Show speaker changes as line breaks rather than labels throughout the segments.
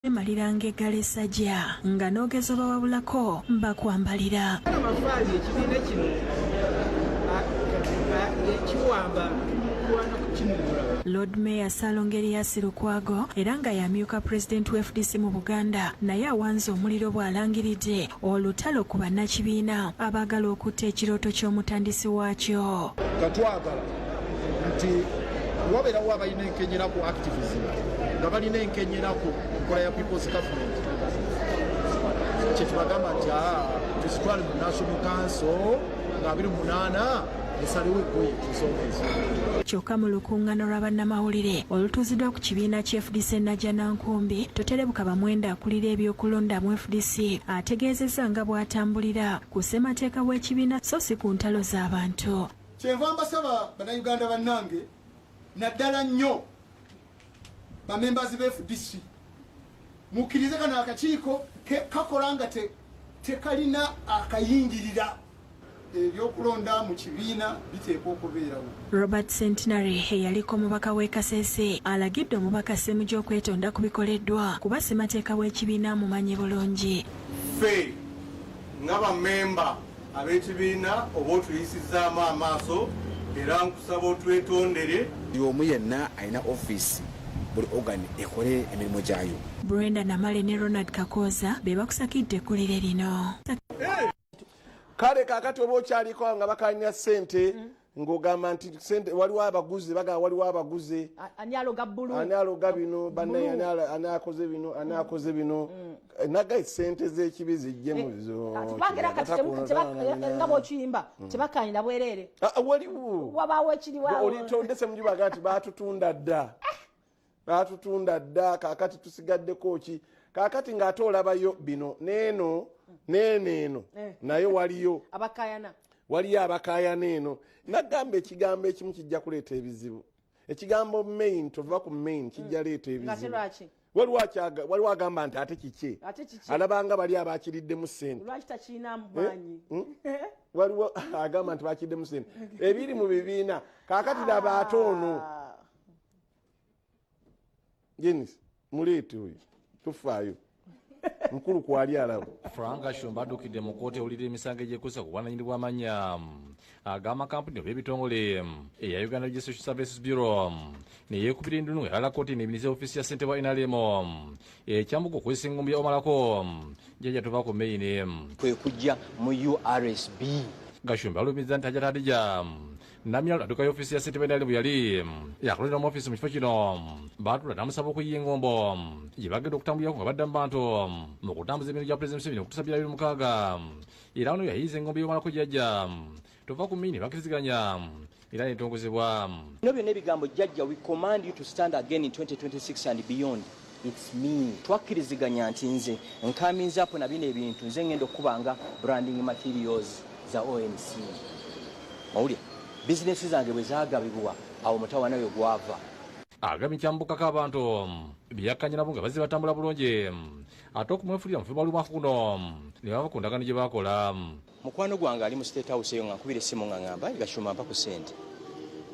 Maliranga eggala essajja nga n'ogeza obawabulako bakwambalira.
Amafaali ekibiina kino kiwamba kulwana kukinunula.
Lord Mayor Ssalongo Erias Lukwago era nga y'amyuka pulezidenti wa FDC mu Buganda naye awanze omuliro bw'alangiridde olutalo ku bannakibiina abaagala okutta ekirooto ky'omutandisi waakyo.
Nga twagala nti wabeerawo abalina enkenyera ku activism nga balina enkenyera ku nkola ya people's government, kyetubagamba nti tuzitwale mu National Council nga 28 esalewo eggoye ku nsonga ezo.
Kyokka mu lukuŋŋaana lwa bannamawulire olutuuziddwa ku kibiina kya FDC Najjanankumbi, Toterebuka Bamwenda akulira ebyokulonda mu FDC ategeezezza nga bw'atambulira ku ssemateeka w'ekibiina so si ku ntalo z'abantu.
Kyenva mbasaba Bannayuganda bannange, naddala nnyo bamembazi ba FDC, mukkirize kano akakiiko kakola nga tekalina akayingirira. Ebyokulonda mu kibiina biteekwa okubeerawo.
Robert Centenary eyaliko omubaka w'e Kasese alagidde omubaka Ssemujju okwetonda ku bikoleddwa kuba ssemateeka w'ekibiina amumanyi bulungi.
Ffe nga bammemba ab'ekibiina oba otuyisizzaamu amaaso era nkusaba otwetondere.
Buli omu yenna alina ofiisi, buli organ ekole emirimu gyayo.
Brenda Namale ne Ronald Kakooza be bakusakidde eggulire lino.
Kale kakati oba okyaliko nga bakanya ssente, ng'ogamba nti sente waliwo abaguzi, bagamba waliwo abaguzi.
Ani aloga bbulu?
Ani aloga bino bannaye, ani akoze bino, ani akoze bino, nagaye sente z'ekibi zijje mu zo.
Kubanga kati nga bw'okiyimba tebakanyira bwereere.
Ah, waliwo
wabaawo ekiriwo.
Olitonde Semujubaga nti batutunda dda, batutunda dda, kakati tusigaddeko ki? Kakati ng'ate olabayo bino neeno neeno eno naye waliyo
abakayana.
Waliyo abakayana eno. Nagamba ekigambo ekimu kijja kuleeta ebizibu, ekigambo main, tova ku main, kijja leeta
Ng'ate
ebizibu.
Lwaki?
Waliwo agamba nti ate kiki?
Ate kiki?
Alabanga bali abakiriddemu sente.
Lwaki takiina maanyi?
Waliwo agamba nti bakiriddemu sente ebiri mu bibiina. Kakati laba ate ono Jenis muleete oyo, tufaayo mukulu kwali alaba.
Frank Gashumba addukidde mu kkooti ewulira emisango egyekuusa ku bwannannyini bw'amannya ag'amakampuni oba ebitongole eya Uganda Registration Services Bureau, neyeekubira endulu nga yalala kkooti enebiniza ofiisi ya ssentebe wa NRM ekyambuka okukozesa engumbi ya omalako jjajja tuva ku main.
Kwe kujja mu URSB.
Gashumba alumiza nti Hajat Hadija Namyalo adduka ofiisi ya ssentebe NRM yali yakulondera mu ofiisi mu kifo kino, baatula n'amusaba okuyiya engombo gye bagenda okutambulirako nga badda mu bantu mu kutambuza emirimu gya Pulezidenti Museveni okutuusa 2026. Era ono yayiiza engombo y'omalako jjajja tova ku main, bakkiriziganya era netongozebwa.
Bino byonna ebigambo jjajja, we command you to stand again in 2026 and beyond, it's me. Twakkiriziganya nti nze nkaminzaapo na bino ebintu, nze ngenda okukubanga branding materials za ONC. Mawulire bizinesi zange bwe zaagabibwa awo mutawana we gwava.
Agambye kyambukako abantu byakkanya nabo nga bazze batambula bulungi, ate okumwefulira mu Febwali omwaka guno ne bava ku ndagaano gye baakola.
Mukwano gwange ali mu State House eyo nga nkubira essimu nga ngamba, "Gashumba, mpa ku ssente."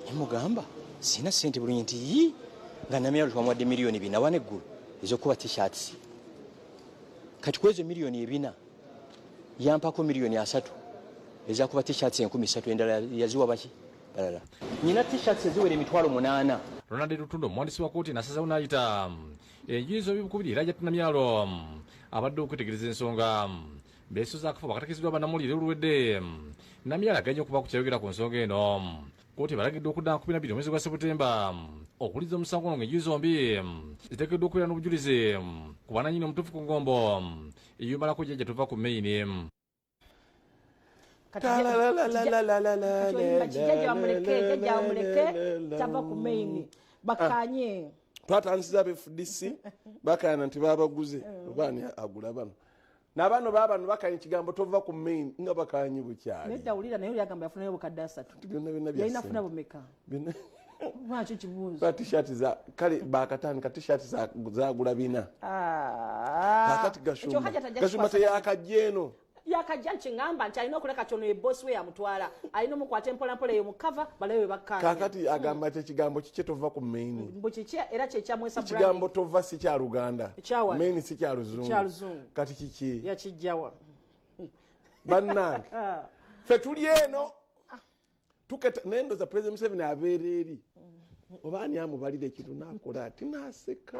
Nemugamba sina ssente bulungi, nti yi nga Namyalo twamuwadde miliyoni 4 wana eggulu ez'okuba T-shirts. Kati ku ezo miliyoni 4 yampako miliyoni 3 ezakuba T-shirts 3000, endala yaziwa baki balala. Nyina T-shirts eziwera 80,000.
Ronald Lutundo, omuwandiisi wa kkooti, nasazewo n'ayita enjuyi zombi bukubiri era Hajat Namyalo abadde okwetegereza ensonga. Beesoza akafo bakategezeddwa bannamawulire oluwedde. Namyalo aganye okuba ku kyayogera ku nsonga eno. Kkooti balagiddwa okudda 12 omwezi gwa Sebutemba okuwuliriza omusango guno, ng'enjuyi zombi ziteekeddwa okubeera n'obujulizi ku bwanannyini omutuufu ku ngombo eyumalako jjajja tuva ku main.
Jjajja bamuleke, jjajja bamuleke, tava ku main, bakanye.
Twatandisiza abe FDC bakayana nti babaguze, oba ani agula bano nabano babano bakanya ekigambo tova ku main nga bakanye bukyali.
Nedda, wulira, naye oli agamba yafunayo obukadde 3.
Byonna byonna bya
yalina
ssente.
Funa bumeka? Lwaki kibuuzo?
Ba T-shirt za kale bakatandika T-shirt zagula bina.
Ah.
Kakati
Ekyo
Gashumba
Hajat ajja
Gashumba
kikwasa.
teyakajja eno.
Yakajja nkiŋŋamba nti alina okuleka kyono ye bosi we yamutwala, alina omukwata empolampola eyo mukava balabe bwe bakkaanya.
Kakati agamba nti ekigambo kikye tova ku main.
Mbu kiki era kyekyamwesa?
Ekigambo tova si kya Luganda.
Ekyawa?
Main si kya Luzungu.
Kya Luzungu.
Kati kiki?
Yakijjawa?
Bannange, ffe tuli eno tuketa, naye ndoza President Museveni abeera eri oba ani amubalira ekintu nakola ati naseka.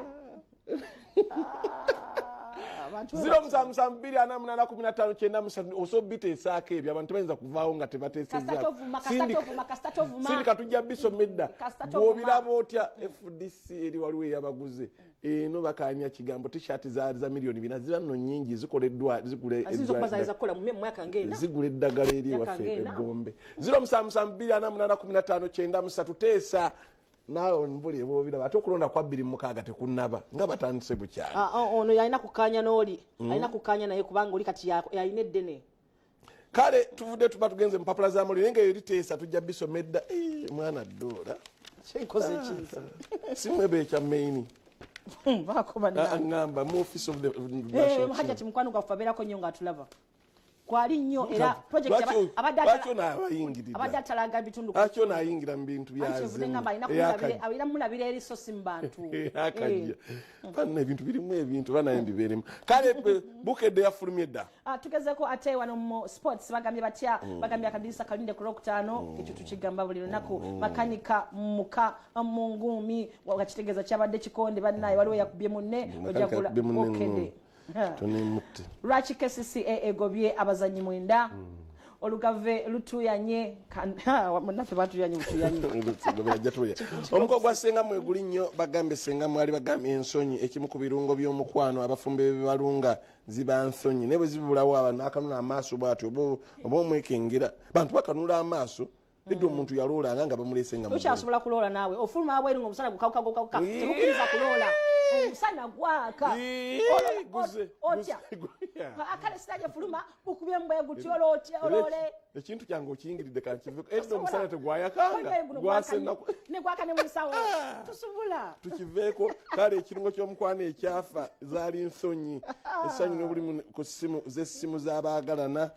0772481593, osobola biteesaako ebyo, abantu bayinza kuvaawo nga
Kasita tovuma, kasita tovuma, kasita tovuma.
Sindika, tujja bisoma edda.
Kasita tovuma.
Bw'obiraba otya FDC eri waliwo eyabaguze eno bakanya kigambo T-shirt za miliyoni 4 ziba nno nyingi zikoleddwa zigula.
Aziyinza okuba zayinza kukola mu myaka ng'ena.
Zigula eddagala eri
Myaka
ewaffe
ng'ena.
Egombe. 0772481593, teesa naawe nbuli ebwobiraba ate okulonda kwa 26 tekunnaba nga batandise bukyali.
Ah, ah, ono yalina kukkaanya n'oli, alina kukkaanya naye kubanga oli kati yalina eddene.
Kale tuvudde tuba tugenze mupapula za muli, naye nga eriteesa tujja bisoma edda. Eh, mwana ddoola.
Kyenkoze ekintu.
Simwebe ekya main.
Baako.
Ah, ngamba mu office of the national
Hajati mukwano gwaffe abeerako nnyo ng'atulaba kwali nnyo era project
Lwaki ono abayingirira?
Abadde atalaga bitundu.
Lwaki ono ayingira mu bintu?
Kyenvudde ngamba alina alina mulabira eri so si mu bantu.
Akajja banna ebintu birimu ebintu banaye mbibeeremu. Kale Bukedde yafulumye edda.
Ah, tugezeko ate wano mu sports bagambye batya? Bagambye akadirisa kalinde ku Lwokutaano, ekyo tukigamba buli lunaku. Makanika muka mu nguumi wakitegeeza kyabadde kikonde, bannaye waliwo yakubye munne.
Makanika
ojagula
yakubye munne.
Okedde.
Tonemutte.
Lwaki KCCA egobye abazanyi 9? Olugave lutuyanye munnaffe batuyanye butuyanye.
Omuko gwa Senga mweguli nnyo, bagambye Senga mwali bagambye ensonyi ekimu ku birungo by'omukwano. Abafumbo bebalunga ziba nsonyi, naye bwe zibulawo abantu akanula amaaso bwatyo oba omwekengera, bantu bakanula amaaso. Edda omuntu yaloolanga nga bamulese nga mugole.
Tokyasobola kuloola naawe, ofuluma abweru nga omusana gukawukagukawuka, tebukkiriza kuloola, omusana gwaka. Otya? Kale sinaje fuluma gukubye mbwe guti olootya oloole.
Ekintu kyange okiyingiridde, kankiveko. Edda omusana tegwayakanga, gwasa ennaku.
Negwaka ne musawo tusobola.
Tukiveeko. Kale ekirungo ky'omukwano ekyafa zaali nsonyi, essanyu n'obulimu ku ssimu z'essimu z'abaagalana,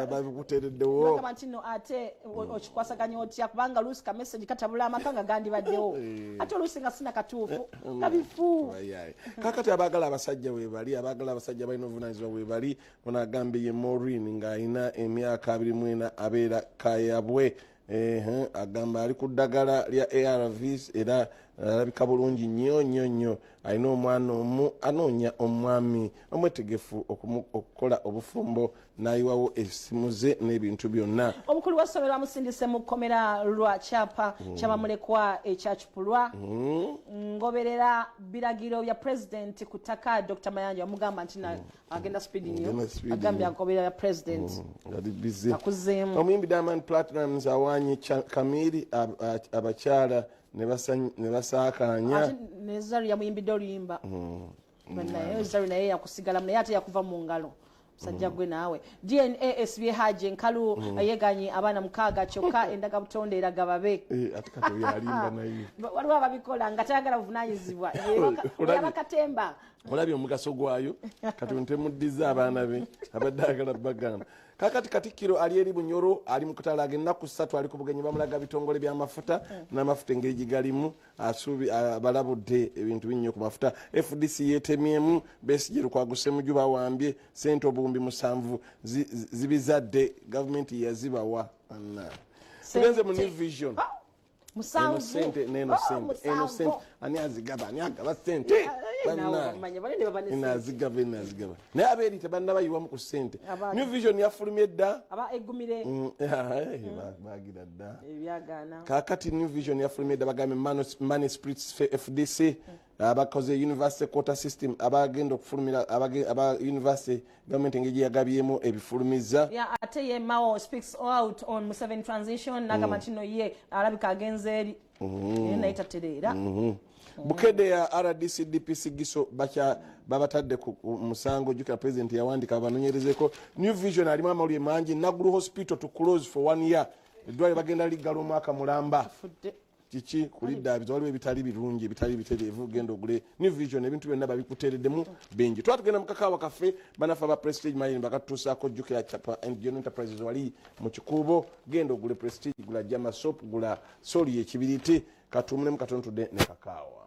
babikuteereddewo.
Bagamba nti nno ate okikwasaganya otya, kubanga oluusi ka message katabula amaka nga gandibaddewo, ate oluusi nga sina katuufu nga bifu.
Aye. Kakati abaagala abasajja webali, abaagala abasajja balina obuvunanyizibwa webali. Ono agambye ye Maureen ng'alina emyaka 24, abeera Kayabwe. Ehe, agamba ali ku ddagala lya ARVs era alabika bulungi nnyo nnyo nnyo. Alina omwana omu, anoonya omwami omwetegefu okukola obufumbo n'ayiwawo essimu ze n'ebintu byonna.
Omukulu w'essomero amusindise mu kkomera lwa kyapa kyabamulekwa ekyakipulwa. Ngoberera biragiro bya pulezidenti ku ttaka. Dr Mayanja amugamba nti agenda speed nnyo.
Agenda speed
Agambye
nnyo.
agoberera bya pulezidenti.
Ali busy.
Akuzeemu.
Omuyimbi Diamond Platnumz awanye Kamiri abakyala ne basaakanya.
Ate ne Zari yamuyimbidde oluyimba. Naye Zari naye yakusigalamu, naye ate yakuva mu ngalo musajja gwe naawe. DNA esibye Haji enkalu, yeganye abaana 6 kyokka endagabutonde eraga babe.
Eh, ate kati oyo alimba naye.
Waliwo ababikola nga tayagala buvunanyizibwa. Yabakatemba.
Olabye omugaso gwayo, kati ntemuddiza abaana be abadde agala bagamba. Kakati Katikkiro ali eri Bunyoro, ali mu kutalaga ennaku 3, ali ku bugenyi, bamulaga bitongole by'amafuta n'amafuta engeri gye galimu, asuubi balabudde ebintu binnyo ku mafuta. FDC yeetemyemu, Besigye, Lukwago, Ssemujju bawambye sente 7000 zibizadde gavumenti yazibawa. Anna. Tugenze mu New Vision. Eno
7.
sente neno.
Oh,
Sente eno, sente
7.
ani azigaba? Ani agaba sente?
Nawe bamanya, banene baba ne
Eno
sente.
azigaba, eno azigaba, naye abeeri tebannabayiwamu ku sente. New Vision yafulumye dda.
Aba eggumire.
Eh, bagira dda.
Ebyagaana.
Kakati New Vision yafulumye dda, bagambye money splits, FDC abakoze university quota system, abagenda okufulumira aba university, gavumenti engeri gye yagabyemu ebifulumiza.
Ya, ate ye Mao speaks out on Museveni transition, nagamba nti no ye alabika agenze eri naye naye tatereera.
Bukedde ya RDC DPC Giso babatadde ku musango, jukira president yawandika banonyerezeko. New Vision alimu amawulire mangi. Naguru Hospital to close for one year, eddwaliro bagenda liggala omwaka mulamba.
Fudde.
Kiki kulidda waliwo ebitali birungi, ebitali bitereevu, genda ogule New Vision, ebintu byonna babikuteereddemu bingi. Tuba tugenda mu kakaawa kaffe, banafe aba Prestige Marine bakatutuusaako. Jjukira Chapa and General Enterprises wali mu Kikuubo, genda ogule Prestige, gula Jama Soap, gula soli ekibiriti. Katuumulemu katono, tudde ne kakaawa.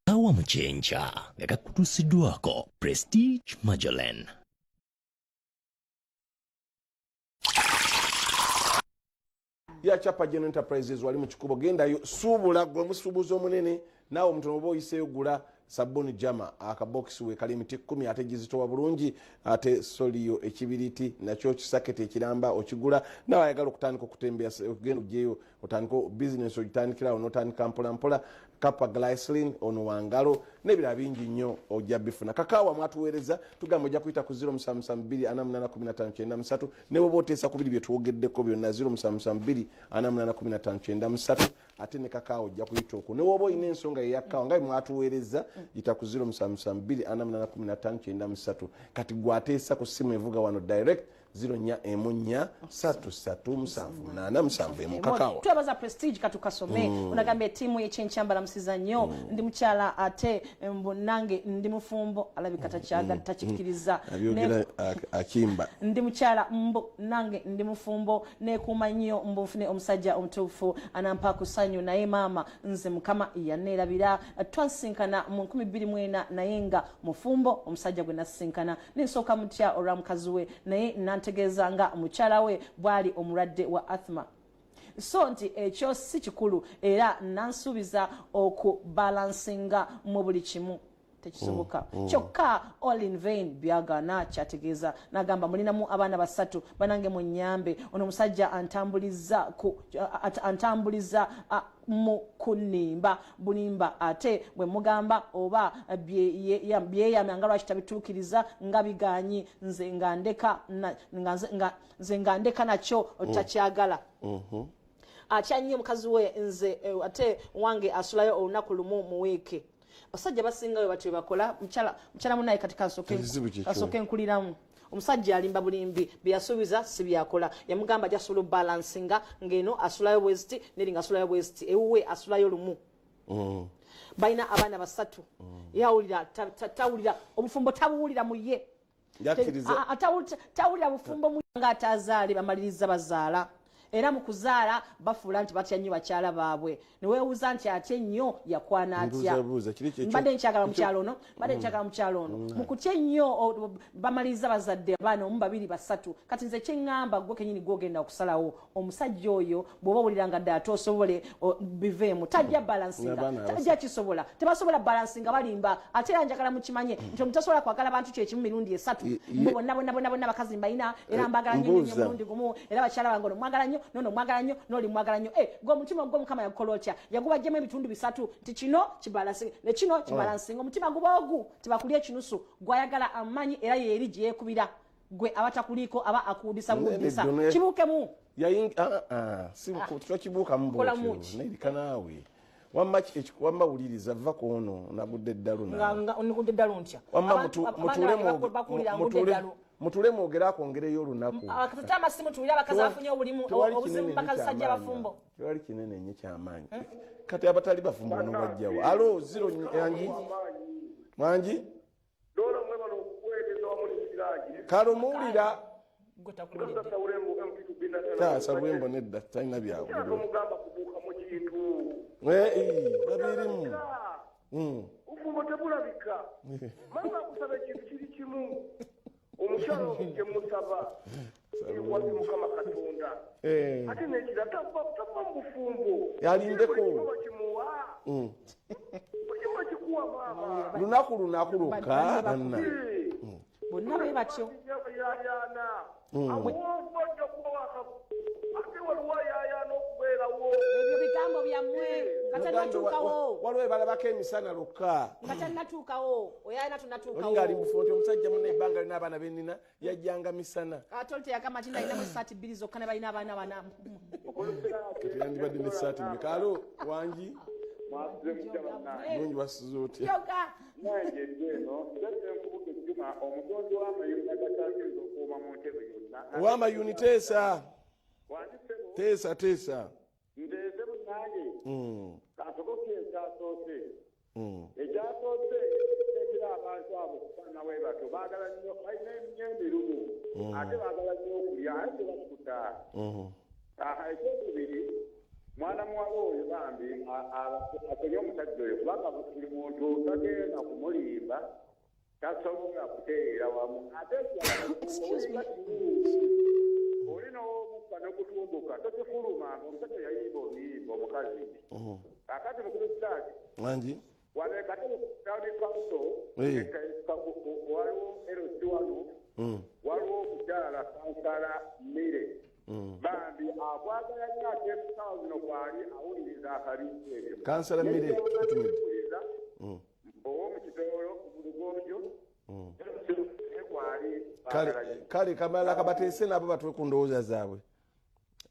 Awa mukyenkya nga gakutuusiddwako Prestige Magellan.
Ya Chapa General Enterprises wali mu Kikubo, gendayo suubula, gwe omusuubuzi omunene, naawe omutono oba oyiseeyo, gula sabuni Jama, akabokisi we kali emiti 10, ate gizitowa bulungi, ate soliyo ekibiriti nakyo kisaketi ekiramba okigula. Nawe ayagala okutandika okutembea, ogenda ogyeyo otandika bizinesi, ogitandikirawo notandika mpolampola. Kapa glycerin ono wangalo n'ebirala bingi nnyo ojja bifuna. Kakaawa mwatuweereza, tugamba ojja kuyita ku 0772481593, ne bwoba oteesa ku biri bye twogeddeko byonna, 0772481593. Ate ne kakaawa ojja kuyita okwo, ne woba olina ensonga eyakaawa nga bwe mwatuweereza, yita ku 0772481593. Kati gwateesa ku simu evuga wano direct, 0414 3378 71. Kakaawa.
Twebaza Prestige, katukasome. Unagamba ettiimu y'ekyenkyambala musiza nnyo. Ndi mukyala ate mbu nange ndi mufumbo, alabika takyagala, takikkiriza.
Abyogera akimba.
Ndi mukyala mbu nange ndi mufumbo, neekuuma nnyo mbu nfune omusajja omutuufu anampa ku ssanyu, naye maama nze Mukama yaneerabira. Twasinkana mu 2004 naye nga mufumbo. Omusajja gwe nasisinkana nensooka mutya olwa mukazi we, naye nantegeeza nga mukyala we bw'ali omulwadde wa asthma, so nti ekyo si kikulu, era nansuubiza okubalansinga mu buli kimu. Tekisoboka. Kyokka all in vain, byagaana. Kyategeeza nagamba mulinamu abaana basatu. Banange munyambe, ono omusajja antambuliza ku antambuliza mu kunimba bulimba, ate bwe mugamba oba byeyamya nga lwaki tabituukiriza nga biganyi, nze nga ndeka nze nga ndeka nakyo takyagala. Atya nnyo mukazi we, nze ate wange asulayo olunaku lumu mu wiiki. Abasajja basinga bwe batyo bakola. Mukyala munaye, kati
Ekizibu kikyo.
Kasooke nkuliramu. Omusajja alimba bulimbi, byeyasuubiza si byakola. Yamugamba jasobola obalansinga, ng'eno asulayo bweziti neri nga asulayo bweziti, ewuwe asulayo lumu. Balina abaana basatu. Yawulira tawulira obufumbo, tabuwulira mu ye.
Yakkiriza.
Tawulira bufumbo mu nga atazaale. Bamaliriza bazaala, era mu kuzaala bafuula nti batya nnyo bakyala baabwe. Neweewuuza nti atya ennyo yakwana atya?
Mbuuzabuuza, kiri
Mbadde nkyagala mukyalo ono, mbadde nkyagala mukyalo ono. Mu kutya ennyo bamaliriza bazadde abaana omu, babiri, basatu. Kati nze kyeŋŋamba, gwe kenyini gwogenda okusalawo. Omusajja oyo bw'oba owulira nga ddala tosobole, biveemu. Tajja balansinga.
N'abaana
Tajja kisobola, tebasobola balansinga, balimba. Ate era njagala mukimanye nti omuntu tasobola kwagala bantu kyekimu mirundi esatu. Mbu bonna bonna bonna bonna bakazi mbalina era mbagala nnyo nnyo nnyo
Mbuuza.
mulundi gumu, era bakyala bange ono mwagala nnyo, nono mwagala nnyo, noli mwagala nnyo. Eh, gwe omutima gwo Mukama yagukola otya? Yagubajjemu ebitundu bisatu nti kino kibalansinga ne kino kibalansinga. Omutima guba ogu tibakulya ekinusu, gwayagala amanyi era yeeri gye yeekubira. Gwe abatakuliiko aba akuwudisa buwudisa.
Nedda,
Kibuukemu.
Si tokibuukamu.
Kolamu
bwotyo
ki?
Nerika naawe. Wamma wamma wuliriza, va ku ono, nagudde eddalu
Nga
naawe.
nga ngudde eddalu ntya?
Wamma
Abantu- abaana bange bakuwulira ngudde eddalu.
Mutuule mwogere, akwongereyo olunaku.
Tute amasimu tuwulire abakazi abafunye obulimu
Tewali
obuzibu
kinene nnyo
bakazi sajja
kyamaanyi.
abafumbo.
Tewali kinene nnyo kyamaanyi. Kati abatali bafumbo nobajjawo. Alo, zero yangi mwangi.
Dola mwebala okuweereza wamu n'ekiragi.
Kale omuwulira.
Gwe takuwulidde.
Taasa lwembo nedda, talina byawulira.
Tomugamba kubuuka mu kintu.
Babirimu.
Obufumbo tebulabika. Maama akusaba ekintu kiri kimu, omukyala omu gye musaba ekwate Mukama Katonda. Ate nekira tava mu bufumbo.
Yalindeko.
Buli kimu bakimuwa, buli kimu bakikuwa maama.
Lunaku lunaku lwokka banna.
Bonna bwe batyo.
Yayaana awoova ojja kuba waka, ate waliwo ayayaana okubeerawo.
Ebyo bigambo byammwe nga tannatuukawo.
Waliwo ebalabako emisana lwokka.
Nga tannatuukawo, oyalina
Oli ngaali
tunatuukawo.
mufu nti omusajja muna ebbanga lina abaana benina yajjanga misana.
Ate oli teyagamba nti nalinamu esaati bbiri zokka ne balina abaana bana.
Kati yandibadde nesaati mmeka? Alo, wangi.
Mwasuze mutya bannange?
Bulungi, wasuze otya?
Yoga.
Nange nze eno.
Juma, omutonzi w'amayuuni agakyasinze okuwoma mu ntebe yonna.
Ow'amayuuni, teesa.
Wangi ssebo.
Teesa, teesa.
Nteese munnange. Kansoboke ekyasoose. Ekyasoose ekiteekera abantu abo okufaanana bwe batyo, baagala nnyo, balina nnyo emirumu, ate baagala nnyo okulya, aye tebakkuta. Aha, ekyokubiri, mwana muwala oyo bambi asonyiwe omusajja oyo, kubanga buli muntu tagenda kumulimba, tasobola kutereera wamu. Ate ekirala,
Excuse me.
oli n'omukka n'okutumbuka tokifulumanga. Omusajja yayimba oluyimba omukazi. Kakati mukulu Sitaani,
Wangi.
wano Katebe Town Council, waliwo LC wano, waliwo omukyala kansala Mire. Bambi akwagala nnyo, ate essaawa zino kwali awuliriza akabintu ebyo.
Kansala Mire tutumidde.
Awuliriza ow'omukitoolo mu Lugonjo kwali.
Kale kale, kamala kabateese nabo batuwe ku ndowooza zaabwe.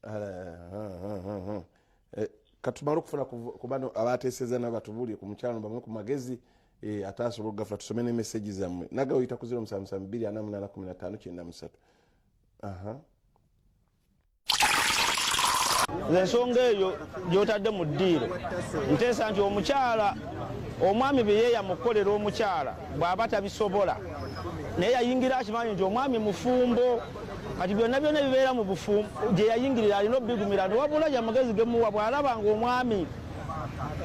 Ala, ha, ha, ha, ha. Katumale okufuna ku bano abateeseza nabo batubuulire ku mukyalo, bamwe ku magezi, ate asobola okugafuna. Tusome ne meseji zammwe naga oyita ku 077 48 15 93. Aha.
Nze ensonga eyo gy'otadde mu ddiiro, nteesa nti omukyala, omwami bye yeeyama okukolera omukyala bw'aba tabisobola, naye yayingira akimanyi nti omwami mufumbo, kati byonna byonna ebibeera mu bufumbo gye yayingirira alina obigumira. Nti wabula gyamagezi gemuwa, bw'alaba nga omwami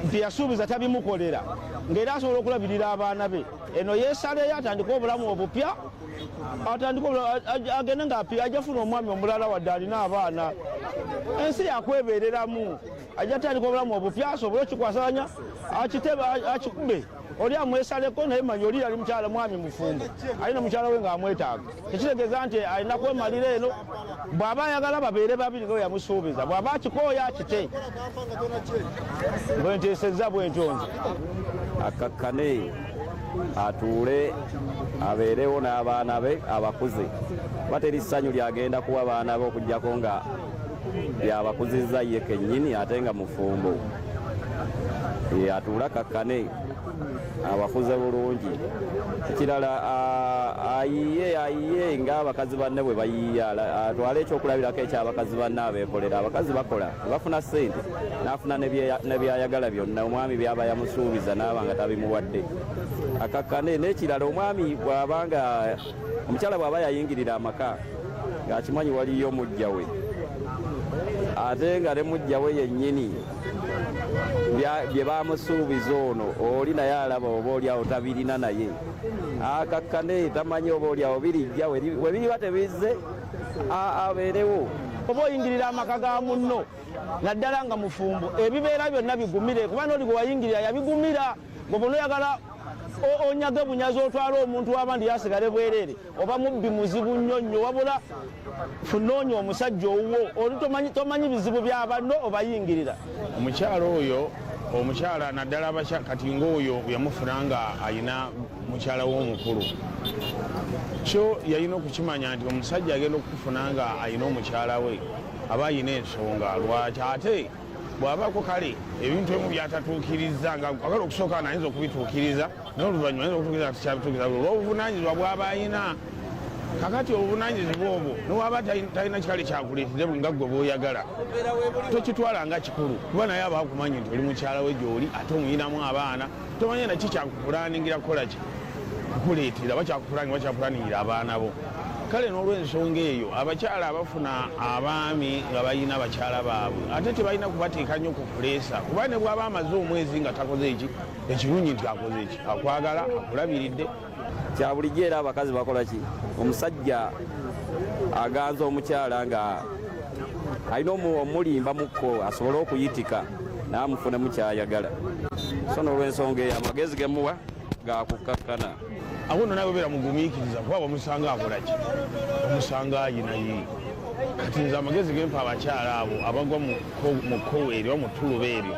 nti yasuubiza tabimukolera, ng'era asobola okulabirira abaana be, eno yeesaleyo atandike obulamu obupya, atandike agende ng'api ajja funa omwami omulala wadde alina abaana. Ensi yakwebereramu, ajja tandika obulamu obupya asobole okikwasaganya, akitebe akikube oli amwesaleko. Naye manyi oli yali mukyala, mwami mufumbo, alina mukyala we ng'amwetaaga, tekitegeeza nti alina kwemalira eno. Bw'aba ayagala babeere babiri nga bwe yamusuubiza, bw'aba akikooya akite. Bwe nteesezza bwentyo nze.
Akakkane, atuule, abeerewo n'abaana be abakuze, kuba teri ssanyu lyagenda kuwa baana be okugyako nga byabakuzizza ye kennyini ate nga mufumbo. Atuule akakkane abakuze bulungi. Ekirala, ayiye ayiye ng'abakazi banne bwe bayiiya, atwale ekyokulabirako ekyabakazi banne abeekolera. Abakazi bakola, bafuna ssente, n'afuna ne byayagala byonna. Omwami byaba yamusuubiza n'aba nga tabimuwadde, akakkane. N'ekirala, omwami bw'aba nga omukyala bw'aba yayingirira amaka ng'akimanyi waliyo mujja we, ate nga ne mujja we yennyini bye bamusuubiza ono oli naye alaba oba oli awo tabirina, naye akakkane, tamanyi oba oli awo birijja we biriba tebizze, abeerewo.
Oba oyingirira amaka ga munno, naddala nga mufumbo, ebibeera byonna bigumire, kuba n'oli gwe wayingirira yabigumira. Gwe oyagala onyage bunyazi otwale omuntu w'abandi yasigale bwereere, oba mubbi muzibu nnyo nnyo. Wabula funoonya omusajja owuwo, oli tomanyi bizibu bya banno obayingirira.
Omukyala oyo, omukyala naddala abakyala, kati ng'oyo yamufuna nga ayina mukyala w'omukulu, kyo yalina okukimanya nti omusajja agenda okukufuna nga ayina omukyala we aba ayina ensonga lwaki. Ate bw'abaako kale ebintu ebimu byatatuukiriza nga agala okusooka nayinza okubituukiriza, naye oluvannyuma ayinza okutuukiriza tikyabituukiriza olw'obuvunaanyizibwa bw'aba ayina. Kakati obuvunanyizibwa obwo newaba talina kikale kyakuleetedde nga gwe bwoyagala, tokitwala nga kikulu, kuba naye aba akumanyi nti oli mukyala we gyoli, ate omuyinamu abaana, tomanya naki kyakupulaningira kukola ki kukuleetera, bakyakupulaningira bakyakupulaningira abaana bo. Kale n'olwensonga eyo, abakyala abafuna abaami nga balina bakyala baabwe, ate tebalina kubateeka nnyo ku puleesa, kuba ne bw'aba amaze omwezi nga takoze eki, ekirungi nti akoze eki, akwagala, akulabiridde.
Kya bulijjo era abakazi bakola ki, omusajja aganza omukyala nga alina omulimba mukko asobole okuyitika n'amufunemu kyayagala. So n'olwensonga eyo amagezi gemuwa gakukkakkana.
Awo nno nawe beera mugumiikiriza, kuba bamusanga akola ki, bamusanga ayinaye. Kati nze amagezi gempa abakyala abo abagwa mu kkowe eryo, mu ttuluba eryo,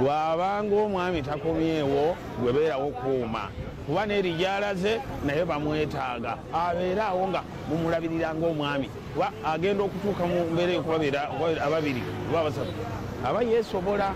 bw'abanga omwami takomyewo, gwe beerawo kuuma, kuba n'erigyalaze naye bamwetaaga, abeere awo nga mumulabirira ng'omwami, kuba agenda okutuuka mu mbeera ey'okubabeera ababiri oba abasatu aba yeesobola.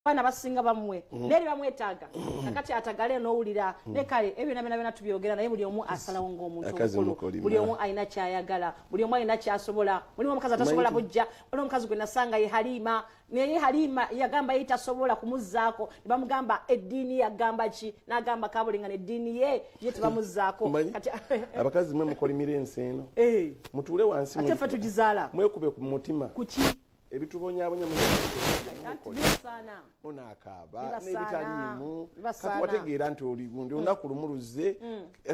Abaana basinga bamuwe naye bamwetaaga. Kakati atagale n'owulira. Naye kale ebyo byonna byonna byonna tubyogera, naye buli omu asalawo ng'omuntu
Akazi
omukulu.
mukolima.
Buli omu alina kyayagala, buli omu alina kyasobola. Mulimu omukazi atasobola bujja. Waliwo omukazi gwe nasanga ye Halima, naye Halima yagamba ye tasobola kumuzzaako, ne bamugamba eddiini yagamba ki, n'agamba kabulinga neddiini ye ye tebamuzzaako.
Omanyi,
Kati
abakazi mwe mukolimira ensi eno. Mutuule wansi
Ate ffe tugizaala.
Mwekube ku mutima.
Kuki?
Ebitubonyabonya.
Bibasaana.
Onaakaaba
Bibasaana.
n'ebitaliimu.
Bibasaana.
Kati wategeera nti oli gundi olunaku lumu luzze,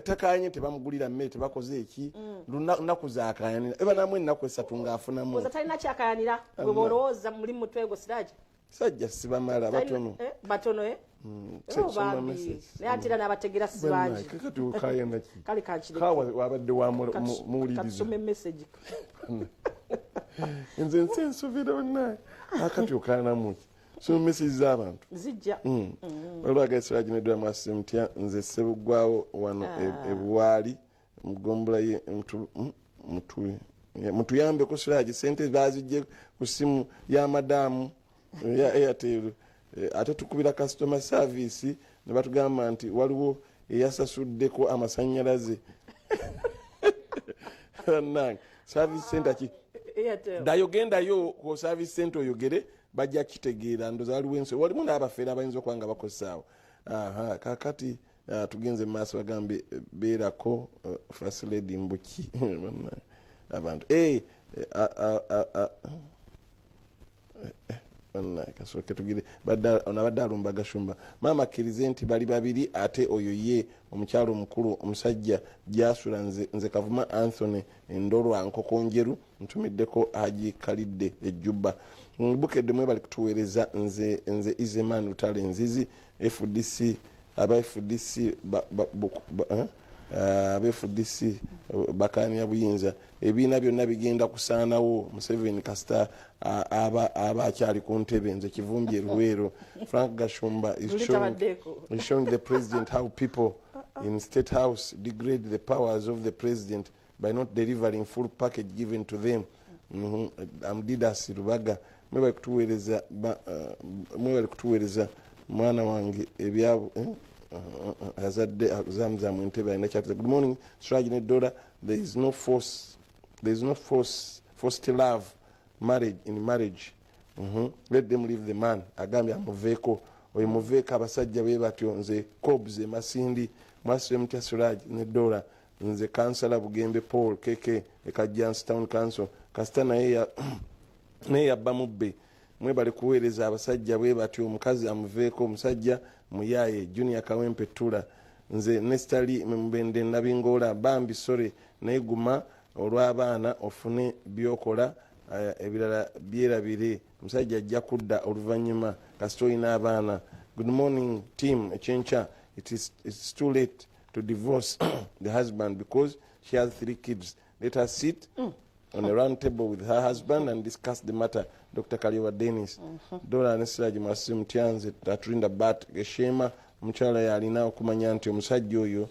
takanye, tebamugulira mmere, tebakoze eki. Lunaku zakayanira eba namu ennaku 3 ng'afunamu.
Oza talina kyakayanira gwe.
Amma.
Bwolowooza muli mu mutwe gwo, Siraje.
Sajja sibamala, batono.
Batono, eh? Oh,
Soma
bambi.
message.
Naye ate era n'abategeera si bangi.
Bannange, kakati okayana ki?
Kale kankireke.
Kawa wabadde muwuliriza.
Katusome message.
Nze nsi ensubira bannange, akati okayanamuki? Soma message z'abantu.
Zijja.
Waliwo agaisiragineddwa mwasi mutya, nze Sebuggwawo wano ebuwaali mugombula ye mutuyambeko Siraji, sente bazijje ku simu ya madaamu ya Airtel. Ate tukubira customer service ne batugamba nti waliwo eyasasuddeko amasanyalaze. Bannange, service center ki?
Airtel.
Ddayo, gendayo ku service center oyogere, bajja kitegeera. Ndoza waliwo enso, walimu n'abafeera abayinza okuba nga bakozesaawo. Aha, kakati tugenze mu maaso, bagambye beerako first lady mbuki. Bannange, abantu. Bannange, kasooke tugire. Ono abadde alumba Gashumba. Maama akkirize nti bali babiri, ate oyo ye omukyalo omukulu, omusajja gyasula. Nze Kavuma Anthony Endolwa Nkoko Njeru, ntumiddeko Haji Kalidde Ejjubba. Bukedde, mwebali kutuweereza. Nze Izeman Lutale Nzizi. FDC, aba FDC eh? Aba FDC bakanira buyinza, ebibiina byonna bigenda kusaanawo Museveni kasita aba akyali ku ntebe. Nze Kivumbi Eruweero. Frank Gashumba is
Luli tabaddeeko.
is showing the president how people in State House degrade the powers of the president by not delivering full package given to them. Amdidas Rubaga, mwebali kutuweereza mwebali kutuweereza. Mwana wange ebyabo azadde Zamzam Entebe alina kyatuza. Good morning, Siraj ne Dora. There is no force, there is no force, forced love marriage in marriage. Let them leave the man. Agambye amuveeko oyo, muveeko, abasajja bwe batyo. Nze Cobs Emasindi. Mwasibe mutya Siraj ne Dora? Nze Kansala Bugembe Paul KK Ekajjansi Town Council. Kasita naye naye yabba mubbe. Mwebale kuweereza. Abasajja bwe batyo, omukazi amuveeko, omusajja muyaye. Junior Kawempe Tula. Nze Nestali Mubende Nabingoola. Bambi sore, naye guma olw'abaana, ofune byokola, ebirala byerabire. Omusajja ajja kudda oluvannyuma kasita olina abaana. Good morning team Ekyenkya. It's too late to divorce the husband because she has three kids. Let her sit on a round table with her husband and discuss the matter. Dr Kaliwa Dennis. Dola ne Siraji, mwasi mutyanze atulinda bat Geshema. Omukyala yalina okumanya nti omusajja oyo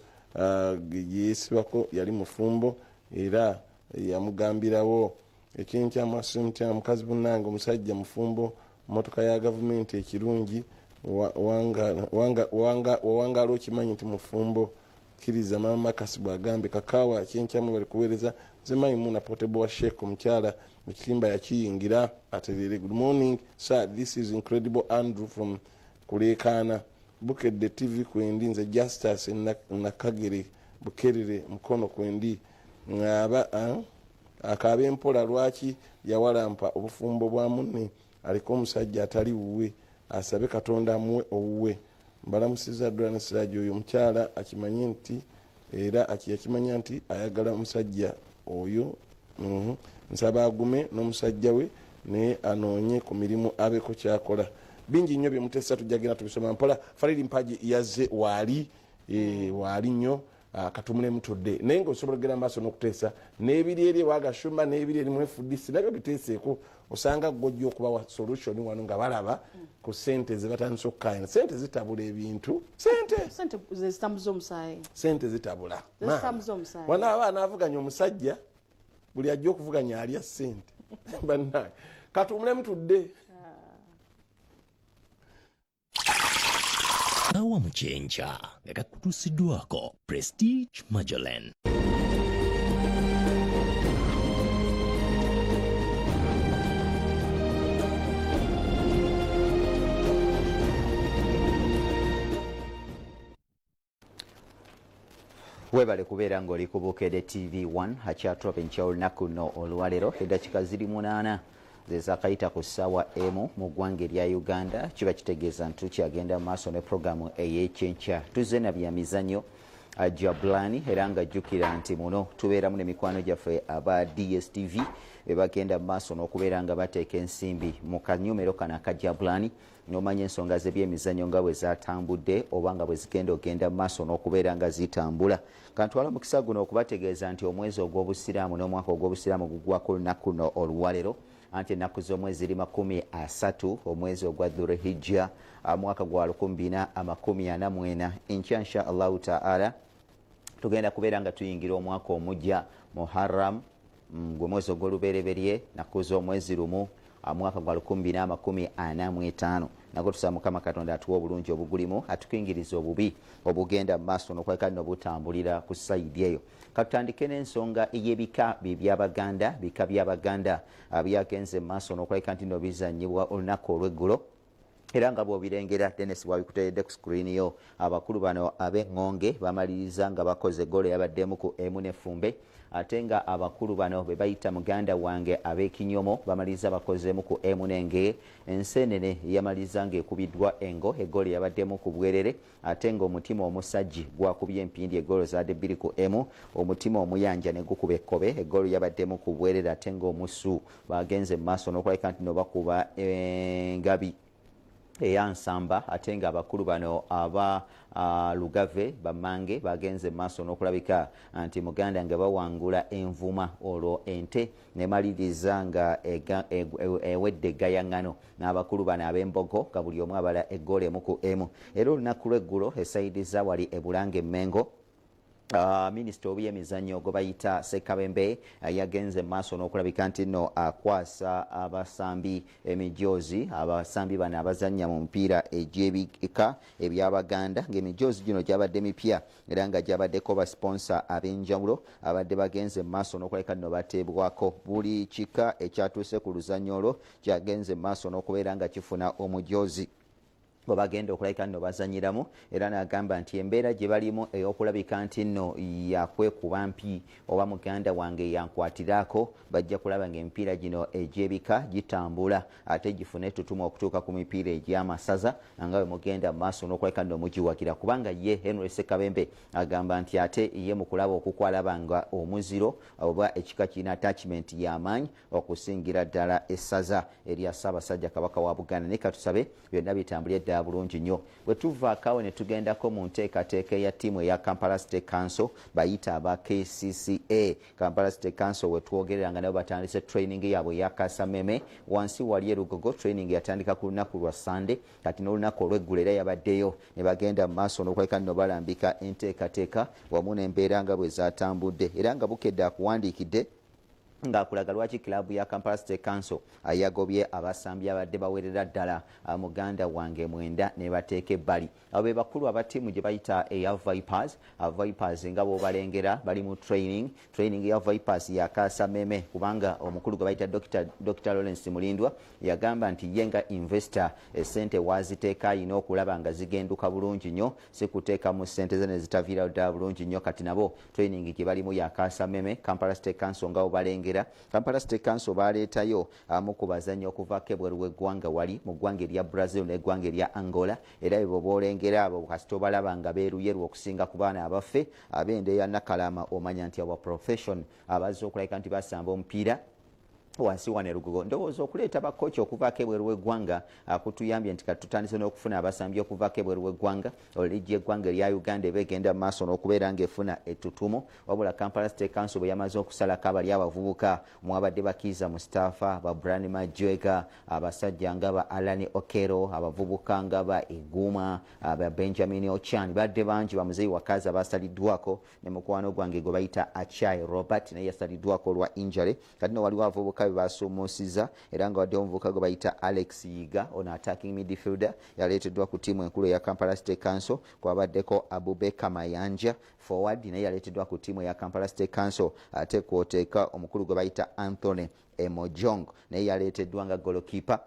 yesibako yali mufumbo era yamugambirawo. Ekyenkya mwasi mutya mukazi munange, omusajja mufumbo, motoka ya gavumenti ekirungi wawangala okimanyi nti mufumbo, kkiriza. Mama Kasi bwagambe kakawa. Ekyenkyamu bali kuweereza. Nze Maimuna Potebo wa Sheek. Omukyala ekitimba yakiyingira aterere. Good morning sir, this is Incredible Andrew from Kulekaana. Bukedde TV kwendi. Nze Justus Nakagere Bukerere Mukono kwendi. Aba akaaba empola, lwaki yawalampa obufumbo bwa munne? Aliko omusajja atali wuwe, asabe Katonda amuwe owuwe. Mbalamusiza ddala ne Siraji. Oyo omukyala akimanye nti era yakimanya nti ayagala omusajja oyo. Nsaba agume n'omusajja we, naye anoonye ku mirimu abeko kyakola. Bingi nnyo byemutesa, tujja genda tubisoma mpola. Faridi Mpaji yazze, waali waali nnyo. Katumulemu tudde, naye nga osobola okugenda maaso n'okuteesa n'ebiri eri ewagashumba n'ebiri eri mu FDC, nabyo biteeseeko. Osanga gojja okubawa solution wano nga balaba ku sente zebatandise okukayana. Sente zitabula ebintu, sente.
Sente zezitambuza omusaayi.
Sente zitabula.
Zezitambuza omusaayi.
Wana abaana avuganya omusajja, buli ajja okuvuganya alya sente. Bannange, katumulemu tudde.
Awa mu kyenkya nga gakutuusiddwako Prestige Magellan.
Webale kubeera ng'oli ku Bukedde TV 1 akyatulaba enkya olunaku luno olwaleero. Eddakiika ziri 8 zezakayita ku ssaawa 1 mu ggwanga erya Uganda. Kiba kitegeeza nti tukyagenda mu maaso ne puroguramu ey'ekyenkya. Tuzze na bya mizannyo Jablani, era nga jjukira nti muno tubeeramu ne mikwano gyaffe aba DSTV be bagenda mu maaso n'okubeera nga bateeka ensimbi mu kanyomero kano aka Jablani, n'omanya ensonga z'ebyemizannyo nga bwe zatambudde oba nga bwe zigenda ogenda mu maaso n'okubeera nga zitambula. Kantwala omukisa guno okubategeeza nti omwezi ogw'obusiraamu n'omwaka ogw'obusiraamu gugwako olunaku luno olwaleero, anti ennaku z'omwezi ziri 30 omwezi ogwa Dhulhijja mwaka gwa 1444. Enkya insha Allahu ta'ala tugenda kubeera nga tuyingira omwaka omujja Muharram, gwe mwezi ogw'olubereberye, nnaku z'omwezi 1 mwaka gwa 2045. Nagwo tusaba Mukama Katonda atuwe obulungi obugulimu, atukingirize obubi obugenda mu maaso n'okweka n'obutambulira ku sayidi eyo. Katutandike n'ensonga ey'ebika by'Abaganda. Bika by'Abaganda byagenze mu maaso n'okulabika nti nno bizannyibwa olunaku olw'eggulo, era nga bw'obirengera Dennis bw'abikuteeredde ku screen yo. Abakulu bano ab'eŋŋonge bamaliriza nga bakoze ggoolo yabaddemu ku emu n'effumbe, ate nga abakulu bano be bayita muganda wange ab'ekinyomo bamaliriza bakozeemu ku emu n'engeye. Enseenene yamaliriza ng'ekubiddwa engo, eggoolo yabaddemu ku bwerere, ate ng'omutima omusajji gwakubye empindi, eggoolo zaadde 2 ku 1, omutima omuyanja ne gukuba ekkobe, eggoolo yabaddemu ku bwerere, ate ng'omusu bagenze mu maaso n'okulabika nti no bakuba engabi eyansamba, ate nga abakulu bano aba Lugave bamange bagenze maaso n'okulabika nti muganda nga bawangula envuma, olwo ente nemaliriza nga ewedde eggayaŋŋano n'abakulu bano ab'embogo nga buli omu abala eggoolo 1 ku 1. Era olunaku lw'eggulo esayidi za wali e Bulange Mmengo, Minisita w'ebyemizannyo gwe bayita Ssekabembe yagenze maaso n'okulabika nti nno akwasa abasambi emijoozi. Abasambi bano abazannya mu mipiira egy'ebika eby'Abaganda, ng'emijoozi gino gyabadde mipya era nga gyabaddeko basiponsa ab'enjawulo abadde bagenze maaso n'okulabika nno bateebwako. Buli kika ekyatuuse ku luzannya olwo kyagenze maaso n'okubeera nga kifuna omujoozi bwe bagenda okulabika nno bazannyiramu. Era n'agamba nti embeera gye balimu ey'okulabika nti nno yakwekuba mpi oba muganda wange yankwatiraako, bajja kulaba ng'emipiira gino egy'ebika gitambula ate gifune ettutumu okutuuka ku mipiira egy'amasaza nga bwe mugenda mu maaso n'okulabika nno mugiwagira. Kubanga ye Henry Ssekabembe agamba nti ate ye mu kulaba okukwalaba nga omuziro oba ekika kirina attachment y'amaanyi okusingira ddala essaza erya Ssaabasajja Kabaka wa Buganda. Naye katusabe byonna bitambulire ddala bulungi nnyo. Bwe tuvaako awo ne tugendako mu nteekateeka eya ttiimu eya Kampala City Council, bayita aba KCCA Kampala City Council, we twogerera nga nabo batandise training yaabwe eya Kasameme wansi wali e Lugogo. Training yatandika ku lunaku lwa Sunday, kati n'olunaku olw'eggulo era yabaddeyo ne bagenda mu maaso n'okulabika nno balambika enteekateeka wamu n'embeera nga bwe zaatambudde. Era nga Bukedde akuwandiikidde ng'akulaga lwaki kilaabu ya Kampala City Council yagobye abasambi abadde bawerera ddala muganda wange 9 ne bateeka ebbali. Abo be bakulu aba ttiimu gye bayita eya Vipers. Vipers nga bw'obalengera bali mu training. Training ya Vipers yakaasa meme, kubanga omukulu gwe bayita Dr. Lawrence Mulindwa yagamba nti ye nga investor essente waaziteeka ayina okulaba nga zigenduka bulungi nnyo, si kuteekamu ssente ze ne zitaviirayo ddala bulungi nnyo. Kati nabo training gye balimu yakaasa meme. Kampala City Council nga bwebalengera, Kampala City Council baleetayo amu ku bazannyi okuvaako ebweru w'eggwanga wali mu ggwanga erya Brazil n'eggwanga erya Angola, era bebo boolengera abo kasita obalaba nga beeruyeru okusinga ku baana abaffe ab'enda eya Nakalama, omanya nti abo profession abazze okulabika nti basamba omupiira wansi wano e Lugogo. Ndowooza okuleeta bakooki okuvaako ebweru w'eggwanga kutuyambye nti kati tutandise n'okufuna abasambi okuvaako ebweru w'eggwanga. Liigi y'eggwanga erya Uganda eba egenda mu maaso n'okubeera ng'efuna ettutumu. Wabula Kampala City Council bwe yamaze okusalako abali abavubuka mwabadde bakiiza Mustafa, ba Brian Majwega, abasajja nga ba Alan Okero, abavubuka nga ba Iguma, ba Benjamin Ochan, badde bangi, bamuzeeyi Wakazi abasaliddwako ne mukwano gwange gwe bayita Achai Robert naye yasaliddwako olwa injury. Kati no waliwo abavubuka abavubuka be basuumuusiza era nga waddewo omuvubuka gwe bayita Alex Yiga, ono attacking midfielder, yaleeteddwa ku ttiimu enkulu eya Kampala City Council. Kwabaddeko Abubeka Mayanja, forward, naye yaleeteddwa ku ttiimu eya Kampala City Council. Ate kwoteeka omukulu gwe bayita Anthony Emojong, naye yaleeteddwa nga goalkeeper,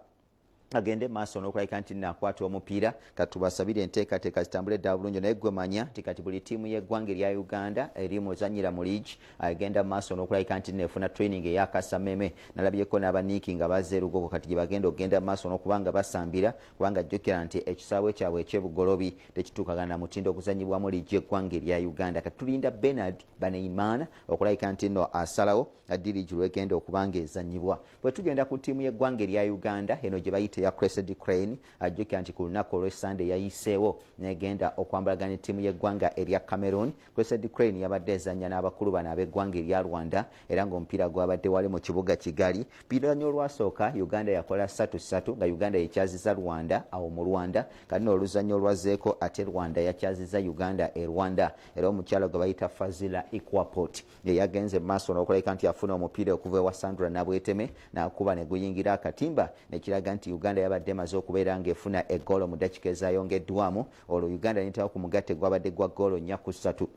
agende maaso n'okulabika nti nakwata omupiira. Katubasabire enteekateeka zitambule ddala bulungi. Naye gwe manya nti kati buli ttiimu y'eggwanga erya Uganda eri muzanyira mu league agenda maaso n'okulabika nti nefuna training eyakasameme. Nalabyeko n'abaniiki nga bazze erugogo, kati gye bagenda okugenda maaso n'okuba nga basambira, kubanga jjukira nti ekisaawe kyabwe ekyebugolobi tekituukagana na mutindo oguzanyibwamu liigi y'eggwanga erya Uganda. Kati tulinda Bernard Baneimaana okulabika nti nno asalawo ddi liigi lwegenda okuba nga ezanyibwa. Bwe tugenda ku ttiimu y'eggwanga erya Uganda eno gye bayita eya Crested Crane, ajjukira nti ku lunaku olw'Essande yayiseewo negenda okwambalagana ettiimu y'eggwanga erya Cameroon. Crested Crane yabadde ezannya n'abakulu bano ab'eggwanga erya Rwanda, era ng'omupiira gwabadde wali mu kibuga Kigali. Piranya olwasooka Uganda yakola 3-3, nga Uganda yekyaziza Rwanda awo mu Rwanda. Kati nno oluzannya olwazzeeko ate Rwanda yakyaziza Uganda e Rwanda, era omukyala gwe bayita Fazila Ikwapot yeyagenze maaso n'okulabika nti afuna omupiira okuva ewa Sandra Nabweteme, n'akuba ne guyingira akatimba, nekiraga nti Uganda yabadde emaze okubeera ng'efuna eggoolo mu ddakiika ezayongeddwamu. Olwo Uganda netawo ku mugatte gwabadde gwa ggoolo 4-3,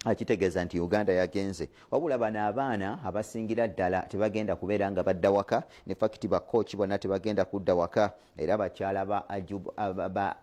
akitegeeza nti Uganda yagenze. Wabula bano abaana abasingira ddala tebagenda kubeera nga badda waka, ne fakiti bakooki bonna tebagenda kudda waka. Era bakyala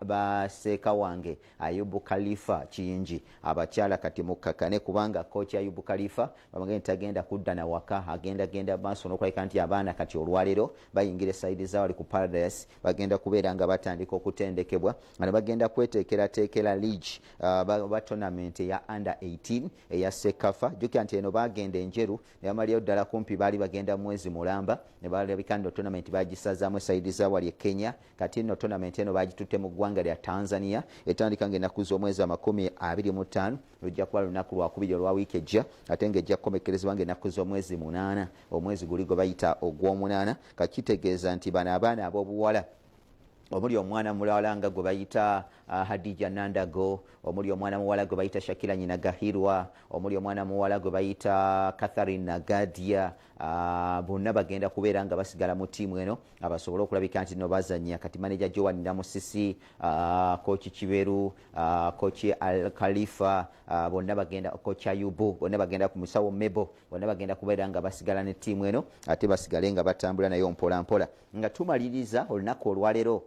ba seeka wange Ayubu Khalifa Kiyingi, abakyala kati mukkakane, kubanga kooki Ayubu Khalifa bamugende tagenda kudda na waka, agenda genda maaso n'okulabika nti abaana kati olwaleero bayingira esayidi zaawali ku Paradise, bagenda kubeera nga batandika okutendekebwa nga ne bagenda kweteekerateekera league ba tournament eya under 18 eya CECAFA. Jjukira nti eno bagenda enjeru ne bamalirayo ddala kumpi baali bagenda mwezi mulamba, ne balabika nno tournament bagisazaamu esayidi zaawali e Kenya. Kati nno tournament eno bagitutte mu ggwanga lya Tanzania, etandika ng'ennaku z'omwezi 25, lujja kuba lunaku lwakubiri olwa wiiki ejja, ate ng'ejja kukomekkerezebwa ng'ennaku z'omwezi 8, omwezi guli gwe bayita ogw'omunaana. Kakitegeeza nti bano abaana ab'obuwala omuli omwana mulala nga gwe bayita Hadija Nandago, omuli omwana muwala gwe bayita Shakira Nyina Gahirwa, omuli omwana muwala gwe bayita Catherine Nagadia, bonna bagenda kubeera nga basigala mu ttiimu eno abasobole okulabika nti no bazannya. Kati manager Joan Namusisi, kochi Kiberu, kochi Al Khalifa, bonna bagenda, kochi Ayubu, bonna bagenda ku musawo Mebo, bonna bagenda kubeera nga basigala ne ttiimu eno, ate basigale nga batambula nayo mpola mpola. Nga tumaliriza olunaku olwaleero,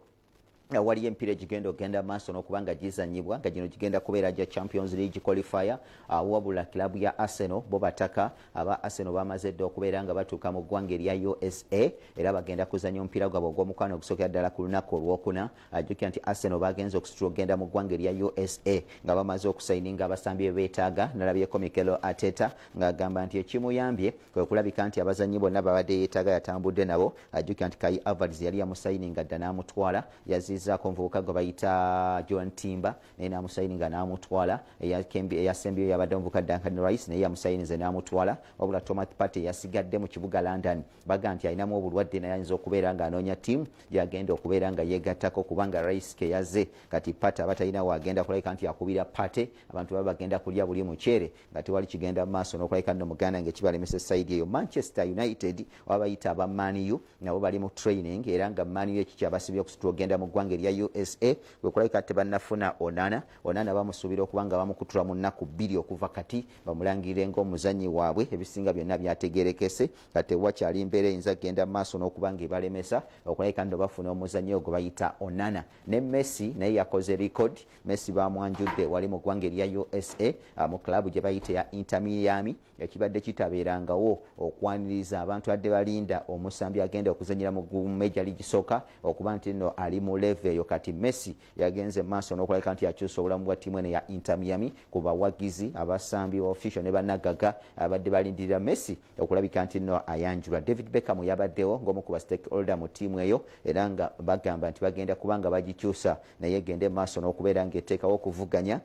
waliyo emipiira egigenda okugenda maaso n'okuba nga gizanyibwa, nga gino gigenda kubeera gya Champions League qualifier. Wabula kilabu ya Arsenal bo bataka aba Arsenal bamaze dda okubeera nga batuuka mu ggwanga erya USA, era bagenda kuzanya omupiira gwabwe ogw'omukwano ogusookera ddala ku lunaku olwokuna. Ajjukira nti Arsenal bagenze okusitula okugenda mu ggwanga erya USA nga bamaze okusayininga abasambi be beetaaga. Nalabyeko Mikel Arteta ng'agamba nti ekimuyambye kwe kulabika nti abazannyi bonna babadde yeetaaga yatambudde nabo. Ajjukira nti Kai Havertz yali yamusayininga dda n'amutwala, yaziizaako omuvubuka gwe bayita John Timber naye n'amusayininga n'amutwala, eyasembyeyo yabadde omuvubuka Duncan Rice naye yamusayinize n'amutwala. Wabula Thomas Partey yasigadde mu kibuga London, baga nti alinamu obulwadde, naye ayinza okubeera ng'anoonya ttiimu gy'agenda okubeera nga yeegattako, kubanga Rice ke yazze. Kati Partey aba talina waagenda kulabika nti akubira Partey, abantu baba bagenda kulya buli muceere nga tewali kigenda mu maaso n'okulabika nno muganda ng'ekibalemesa esayidi eyo. Manchester United oba bayita aba Man U nabo bali mu training, era nga Man U ekikyabasibye okusitula okugenda mu ggwanga erya USA kwe kulabika tebannafuna Onana. Onana bamusuubira okuba nga bamukutula mu nnaku 2 okuva kati, bamulangirire ng'omuzannyi waabwe. Ebisinga byonna byategerekese, kati tewakyali mbeera eyinza kugenda mu maaso n'okuba ng'ebalemesa okulabika nno bafuna omuzannyi ogwo bayita Onana. Ne Messi naye yakoze record. Messi bamwanjudde wali mu ggwanga erya USA mu club gye bayita ya Inter Miami, ekibadde kitabeerangawo okwaniriza abantu adde balinda omusambi agenda okuzannyira mu Major League Soccer okuba nti nno ali mu level eyo. Kati Messi yagenze maaso n'okulabika nti akyusa obulamu bwa ttiimu eno ya Inter Miami ku bawagizi, abasambi, official ne bannagagga abadde balindirira Messi okulabika nti nno ayanjulwa. David Beckham yabaddewo ng'omu ku ba stakeholder mu ttiimu eyo, era nga bagamba nti bagenda kuba nga bagikyusa naye egende maaso n'okubeera ng'eteekawo okuvuganya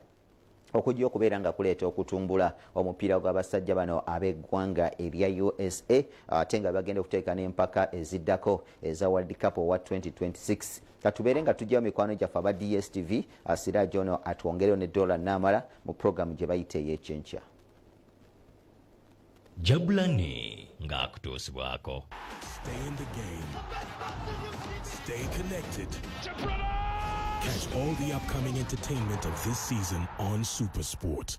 okujja okubeera nga kuleeta okutumbula omupiira gw'abasajja bano ab'eggwanga erya USA, ate nga bagenda okuteeka n'empaka eziddako eza World Cup owa 2026. Katubeere nga tujjayo mikwano gyaffe aba DSTV. Siraje ono atwongereyo ne dola naamala mu programu gye bayita ey'ekyenkya.
Jabulani. Ng'akutuusibwako.
Stay in the game. Stay connected. Catch all the upcoming entertainment of this season on Supersport.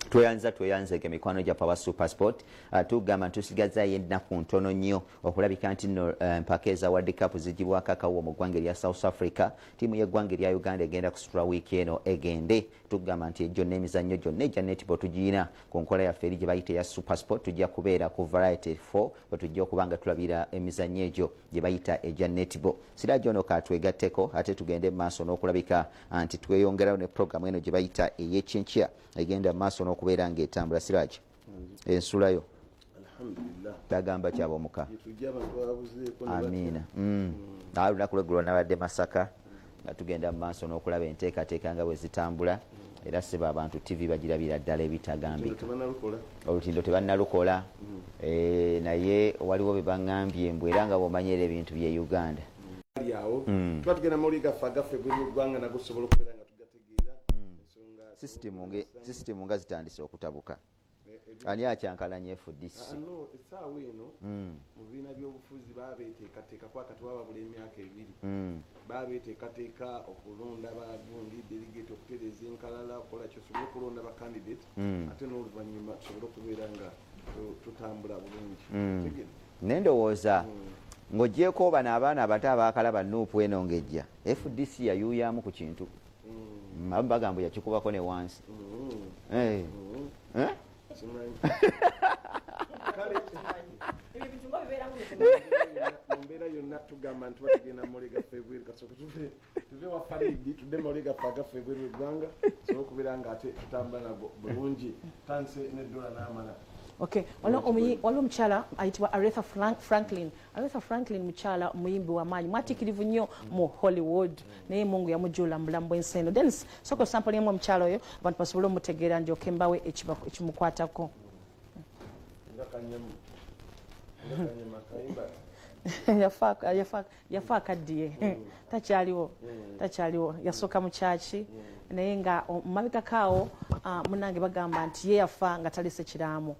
Tweyanza, tweyanzege mikwano gyaffe aba Supersport. Tugamba nti tusigazaayo ennaku ntono nnyo okulabika nti nno mpaka eza World Cup zigibwako akawuwo mu ggwanga erya South Africa. Ttiimu y'eggwanga erya Uganda egenda kusitula wiiki eno egende. Tugamba nti gyonna emizannyo gyonna egya netball tugiyina ku nkola yaffe eri gye bayita eya Supersport. Tujja kubeera ku Variety 4 bwe tujja okuba nga tulabira emizannyo egyo gye bayita egya netball. Siraji ono katwegatteko ate tugende mu maaso n'okulabika nti tweyongerayo ne programu eno gye bayita ey'ekyenkya egenda mu maaso n'okubeera ng'etambula. Siraji, ensulayo bagamba kyabomuka. Amiina. Olunaku lweggulo nabadde Masaka nga tugenda mu maaso n'okulaba enteekateeka nga bwe zitambula, era seba abantu TV bagirabira ddala ebitagambika. Olutindo tebannalukola, naye waliwo bye baŋŋambye mbu era nga bw'omanyi era ebintu by'e Uganda.
Awo tuba tugenda mawulire gaffe agaffe gw'eggwanga nago tusobola okubeera nga tugategeera.
Sisitimu nga zitandise okutabuka, ani akyankalanya FDC?
No, essaawa eno mu bibiina by'obufuzi babeteekateeka kwakati wababula emyaka 2. Babeteekateeka okulonda bagundi delegate, okutereeza enkalala, okukola kyosobole okulonda ba candidate, ate n'oluvannyuma tusobole okubeera nga tutambula bulungi.
Naye ndowooza ng'ogyeko bano abaana abato abaakalaba NUP eno ng'ejja, FDC yayuuyamu ku kintu. Abamu bagamba yakikubako ne wansi. Eh?
Simanyi. Kale mu mbeera yonna tugamba nti batugenda mumawulire gaffe ebweru. Kasooke tuve wa Faridi, tudde mawulire gaffe agaffe ebweru eggwanga, tusobole okubeera nga ate tutambula nago bulungi. Tandise neddola n'amala.
Okay, waliwo omukyala ayitibwa Aretha Franklin. Aretha Franklin mukyala muyimbi w'amaanyi, mwatiikirivu nnyo mu Hollywood, naye Mungu yamujula mu bulamu bw'ensi eno. Denis, sooka osampulemu omukyala oyo abantu basobole omutegeera, ndyoke mbawe ekimukwatako.
Nga kanyama, nga kanyama kayimba.
Yafa akaddiye, takyaliwo, takyaliwo. Yasooka mu kyaki, naye nga mumabegako awo, munange bagamba nti ye yafa nga talese kiraamo,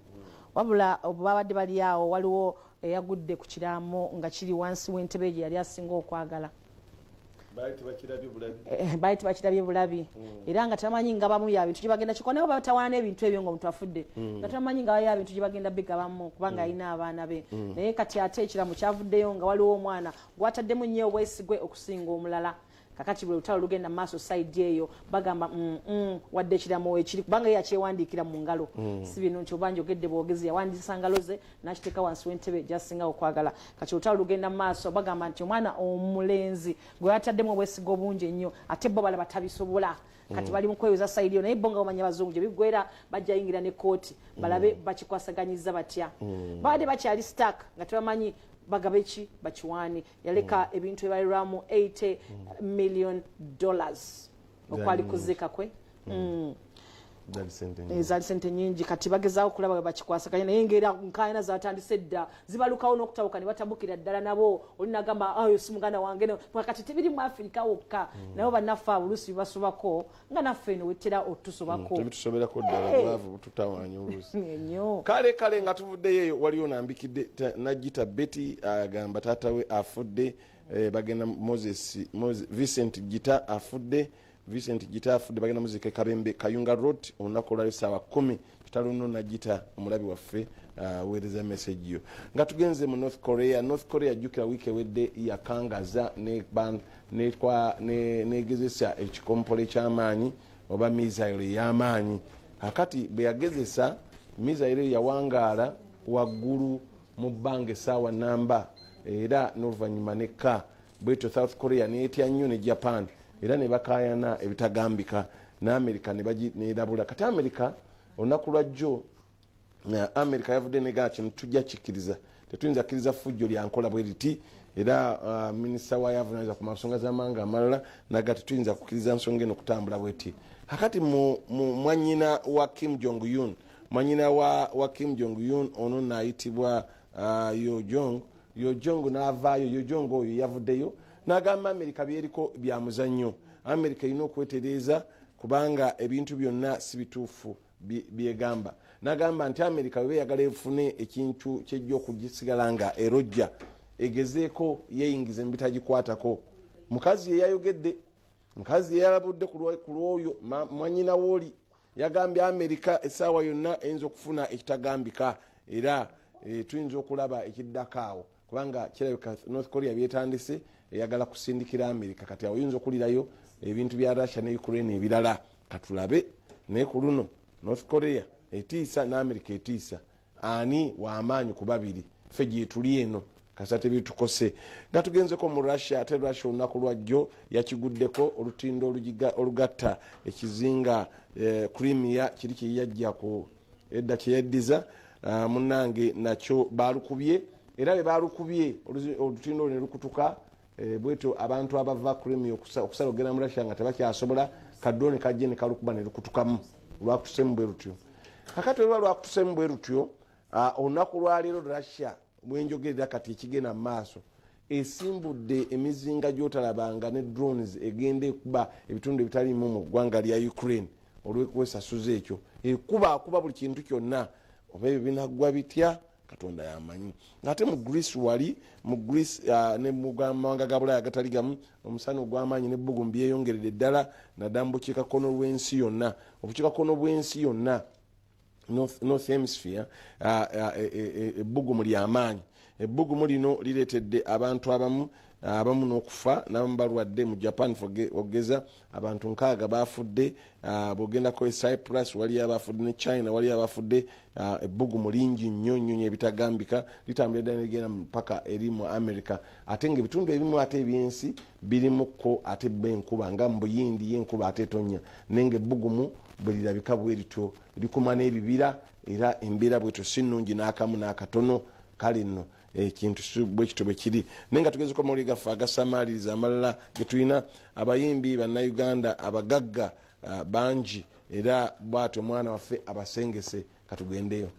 wabula babadde bali awo waliwo eyagudde ku kiraamo nga kiri wansi w'entebe gye yali asinga okwagala.
Baali tebakirabye bulabi.
Baali tebakirabye bulabi, era nga tebamanyi nga bamu ya bintu gye bagenda kikola, nabo batawaana n'ebintu ebyo ng'omuntu afudde, nga tebamanyi nga ya bintu gye bagenda bigabamu kubanga alina abaana be. Naye kati ate ekiramu kyavuddeyo nga waliwo omwana gwataddemu nnyo obwesigwe okusinga omulala. Kakati buli lutalo lugenda mu maaso side eyo, bagamba wadde ekiramo ekiri kubanga ye yakyewandiikira mu ngalo. Si bino nti oba njogedde bwogezi, yawandiisa ngalo ze n'akiteeka wansi w'entebe gyasinga okwagala. Kati olutalo lugenda mu maaso, bagamba nti omwana omulenzi gwe bataddemu obwesiga obungi ennyo, ate bo balaba tabisobola. Kati bali mu kweweza side eyo, naye bo nga bamanya abazungu gye biggwera bajja yingira ne kooti balabe bakikwasaganyiza batya. Babadde bakyali stuck nga tebamanyi bagabe ki bakiwaani. Yaleka ebintu ebibalirwamu $80 million okwali kuziika kwe.
Zali sente nyingi.
Zaali sente nyingi. Kati bagezaako okulaba bwe bakikwasaganya, naye ngaera nkaayana zatandise dda, zibalukawo n'okutabuka ne batabukira ddala nabo. Oli nagamba ayo si muganda wange. Kati tebiri mu Afirika wokka, nabo bannaffe abo oluusi bibasobako nga naffe eno wetera otusobako.
Tebitusoberako ddala. Bwavu bututawaanya oluusi.
Nnyo.
Kale nga tuvuddeyo eyo, waliwo nambikidde Najjita Betty, agamba taata we afudde. Bagenda Moses Vincent Gita afudde, Vincent Gita afudde, bagenda muzika e Kabembe, Kayunga Road, olunaku olwalyo saawa 10. Kitalo nno. Najjita omulabi waffe, weereza message yo. Nga tugenze mu North Korea. North Korea, jjukira wiiki ewedde yakangaza negezesa ekikompolo ekyamaanyi oba missile ey'amaanyi. Kakati bwe yagezesa missile eyo, yawangaala waggulu mu bbanga essaawa namba, era n'oluvannyuma nekka bwetyo. South Korea netya nnyo ne Japan, era ne bakayana ebitagambika, ne America nerabula. Kati America olunaku lwajjo, America yavudde negaa kino tujja kikkiriza, tetuyinza kkiriza fujjo lyankola bwe riti. Era minisita waayo avunanyizibwa ku nsonga z'amawanga amalala naga tetuyinza kukkiriza nsonga eno kutambula bweti. Kakati mu mwanyina wa Kim Jong Un, mwanyina wa Kim Jong Un ono naayitibwa Yojong, Yojong n'avaayo. Yojong oyo yavuddeyo n'agamba Amerika byeriko bya muzannyo, Amerika erina okwetereeza kubanga ebintu byonna si bituufu byegamba. Nagamba nti Amerika bwe yagala efune ekintu kyejja okugisigala nga erojja, egezeeko yeeyingiza mu bitagikwatako. Mukazi ye yayogedde, mukazi ye yalabudde ku lw'oyo mwanyina wooli. Yagambye Amerika essaawa yonna eyinza okufuna ekitagambika, era tuyinza okulaba ekiddako awo, kubanga kirabika North Korea byetandise eyagala kusindikira Amerika. Kati awo oyinza okulirayo ebintu bya Russia ne Ukraine ebirala, katulabe. Naye ku luno North Korea etiisa ne Amerika etiisa, ani wamaanyi ku babiri? Ffe gyetuli eno kasa tebitukose. Nga tugenzeko mu Russia, ate Russia olunaku lwajjo yakiguddeko olutindo olugatta ekizinga Crimea, kiri kyeyajja ku edda kyeyaddiza munnange, nakyo balukubye. Era bwe balukubye olutindo olwo ne lukutuka bwetyo, abantu abava Crimea okusala okugenda mu Russia nga tebakyasobola, kadrone kajje ne kalukuba ne lukutukamu. Lwakutusemu bwe lutyo. Kakati olwa lwakutusemu bwe lutyo, olunaku lwaleero Russia bwenjogerera kati ekigenda mu maaso, esimbudde emizinga gyotalabanga ne drones, egenda ekuba ebitundu ebitalimu mu ggwanga lya Ukraine olw'okwesasuza ekyo. Ekuba akuba buli kintu kyonna. Oba ebyo binaggwa bitya, Katonda yamanyi. Ate mu Greece, wali mu Greece ne mu mawanga ga Bulaya agatali gamu, omusana ogw'amaanyi n'ebbugumu byeyongeredde ddala, naddala mu bukiikakkono bw'ensi yonna. Obukiikakkono bw'ensi yonna, North Hemisphere, ebbugumu lyamaanyi. Ebbugumu lino lireetedde abantu abamu n'okufa, n'abamu balwadde. Mu Japan ogeza abantu 60 bafudde. Bw'ogendako e Cyprus waliyo abafudde, ne China waliyo abafudde. Ebbugumu lingi nnyo nnyo nnyo ebitagambika, litambula ddala negenda mpaka eri mu America. Ate nga ebitundu ebimu ate ebyensi birimukko ate bba enkuba, nga mu Buyindi ye enkuba ate etonya, naye nga ebbugumu bwe lirabika bwe lityo likuma n'ebibira, era embeera bwetyo si nnungi n'akamu n'akatono. Kale nno ekintu bwe kityo bwe kiri. Naye nga tugezeko amawulire gaffe agasamaaliriza amalala ge tulina, abayimbi Bannayuganda abagagga bangi, era bwatyo omwana waffe abasengese. Katugendeyo.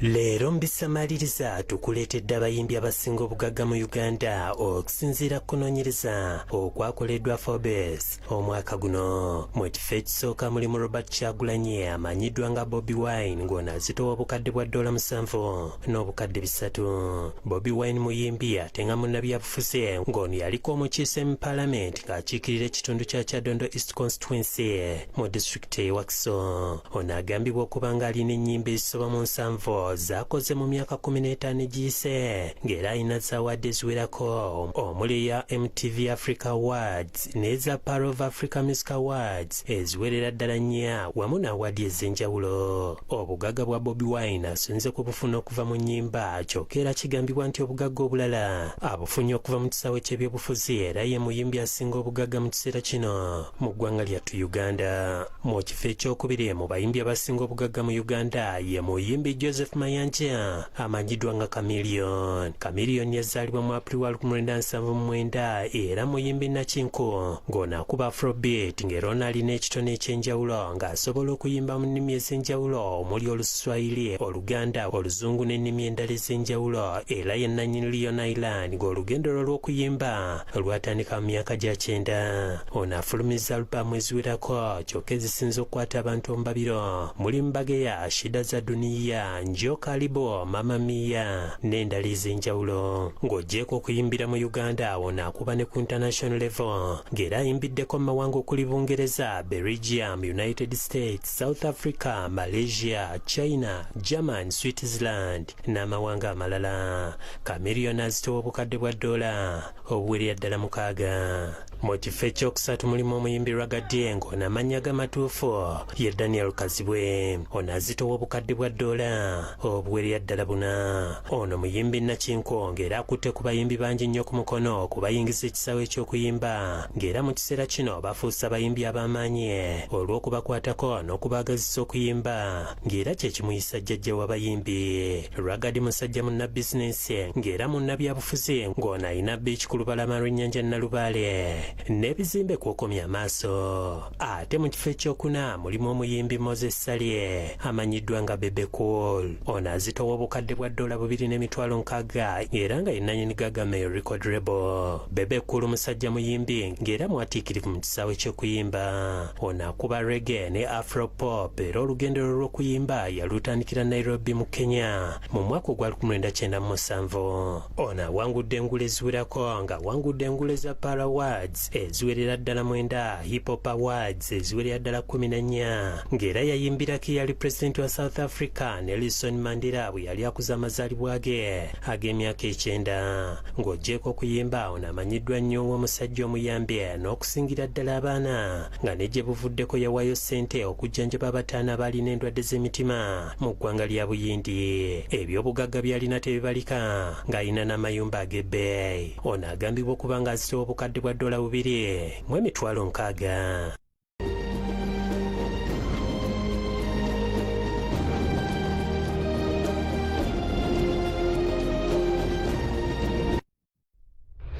Leero mbisamaliriza tukuleetedde abayimbi abasinga obugagga mu Uganda okusinziira ku kunoonyereza okwakoleddwa Forbes omwaka guno. Mu kifo ekisooka mulimu Robert Kyagulanyi amanyiddwa nga Bobi Wine, ng'ono azitowa obukadde bwa dola 7,300. Bobi Wine muyimbi ate nga munnabyabufuzi, ng'ono yaliko omukiise mu paalamenti ng'akiikirira ekitundu kya Kyadondo East Constituency mu disitulikiti ey'e Wakiso. Ono agambibwa okuba ng'alina ennyimba ezisoba mu 70 z'akoze mu myaka 15 egiyise, ng'era alina z'award eziwerako omuli eya MTV Africa Awards n'eza Pearl of Africa Music Awards eziwerera ddala nnya, wamu n'award ez'enjawulo. Obugagga bwa Bobi Wine asinze kubufuna okuva mu nnyimba, kyokka era kigambibwa nti obugagga obulala abufunye okuva mu kisaawe ky'ebyobufuzi, era ye muyimbi asinga obugagga mu kiseera kino mu ggwanga lyattu Uganda. Mu kifo ekyokubiri mu bayimbi abasinga obugagga mu Uganda ye muyimbi Joseph Mayanja amanyiddwa nga Chameleone. Chameleone yazaalibwa mu April wa 1979, era muyimbi nakinku, ng'ono akuba afrobeat, ng'era ono alina ekitone ekyenjawulo ng'asobola okuyimba mu nnimi ez'enjawulo omuli Oluswayiri, Oluganda, Oluzungu n'ennimi endala ez'enjawulo. Era ye nannyini Leone Island, ng'olugendo lwe lw'okuyimba lwatandika mu myaka gya 90. Ono afulumizza alubamu eziwerako, kyokka ezisinze okukwata abantu omubabiro mulimu Bageya, Shida za Duniya, Njoo Karibu, Mama Mia n'endala ez'enjawulo. Ng'oggyeeko okuyimbira mu Uganda, ono akuba ne ku international level, ng'era ayimbiddeko mu mawanga okuli Bungereza, Belgium, United States, South Africa, Malaysia, China, German, Switzerland n'amawanga amalala. Chameleone azitowa obukadde bwa dola obuwerera ddala 6. Mu kifo ekyokusatu mulimu omuyimbi Ragga Dee, ng'ono amannya ge amatuufu ye Daniel Kazibwe. Ono azitowa obukadde bwa dola obuwerera ddala 4. Ono muyimbi nakinku, ng'era akutte ku bayimbi bangi nnyo ku mukono okubayingiza ekisaawe eky'okuyimba, ng'era mu kiseera kino bafuuse abayimbi ab'amaanyi olw'okubakwatako n'okubaagazisa okuyimba, ng'era kye kimuyisa jjajja w'abayimbi. Ragga Dee musajja munnabizinensi ng'era munnabyabufuzi, ng'ono alina beach ku lubalama lw'ennyanja Nalubaale. N'ebizimbe kw'okomya amaaso. Ate mu kifo ekyokuna mulimu omuyimbi Moses Salye amanyiddwa nga Bebe Cool. Ono azitowa obukadde bwa dola 2,600,000 era nga ye nannyini Gagamel Record Label. Bebe Cool musajja muyimbi ng'era mwatiikirivu mu kisaawe ky'okuyimba. Ono akuba reggae ne afropop era olugendo lwe lw'okuyimba yalutandikira Nairobi mu Kenya mu mwaka ogwa 1997. Ono awangudde engule eziwerako nga awangudde engule za Para Awards eziwerera ddala 9, Hip Hop Awards eziwerera ddala 14, ng'era yayimbirako eyali pulezidenti wa South Africa Nelson Mandela bwe yali akuza amazaalibwa ge ag'emyaka 90. Ng'oggyeeko okuyimba, ono amanyiddwa nnyo ng'omusajja omuyambi n'okusingira ddala abaana, nga ne gye buvuddeko yawaayo ssente okujjanjaba abataano abaalina endwadde z'emitima mu ggwanga lya Buyindi. Ebyobugagga by'alina tebibalika, ng'alina n'amayumba ag'ebbeeyi. Ono agambibwa okuba ng'azitowa obukadde bwa dola 2,600,000.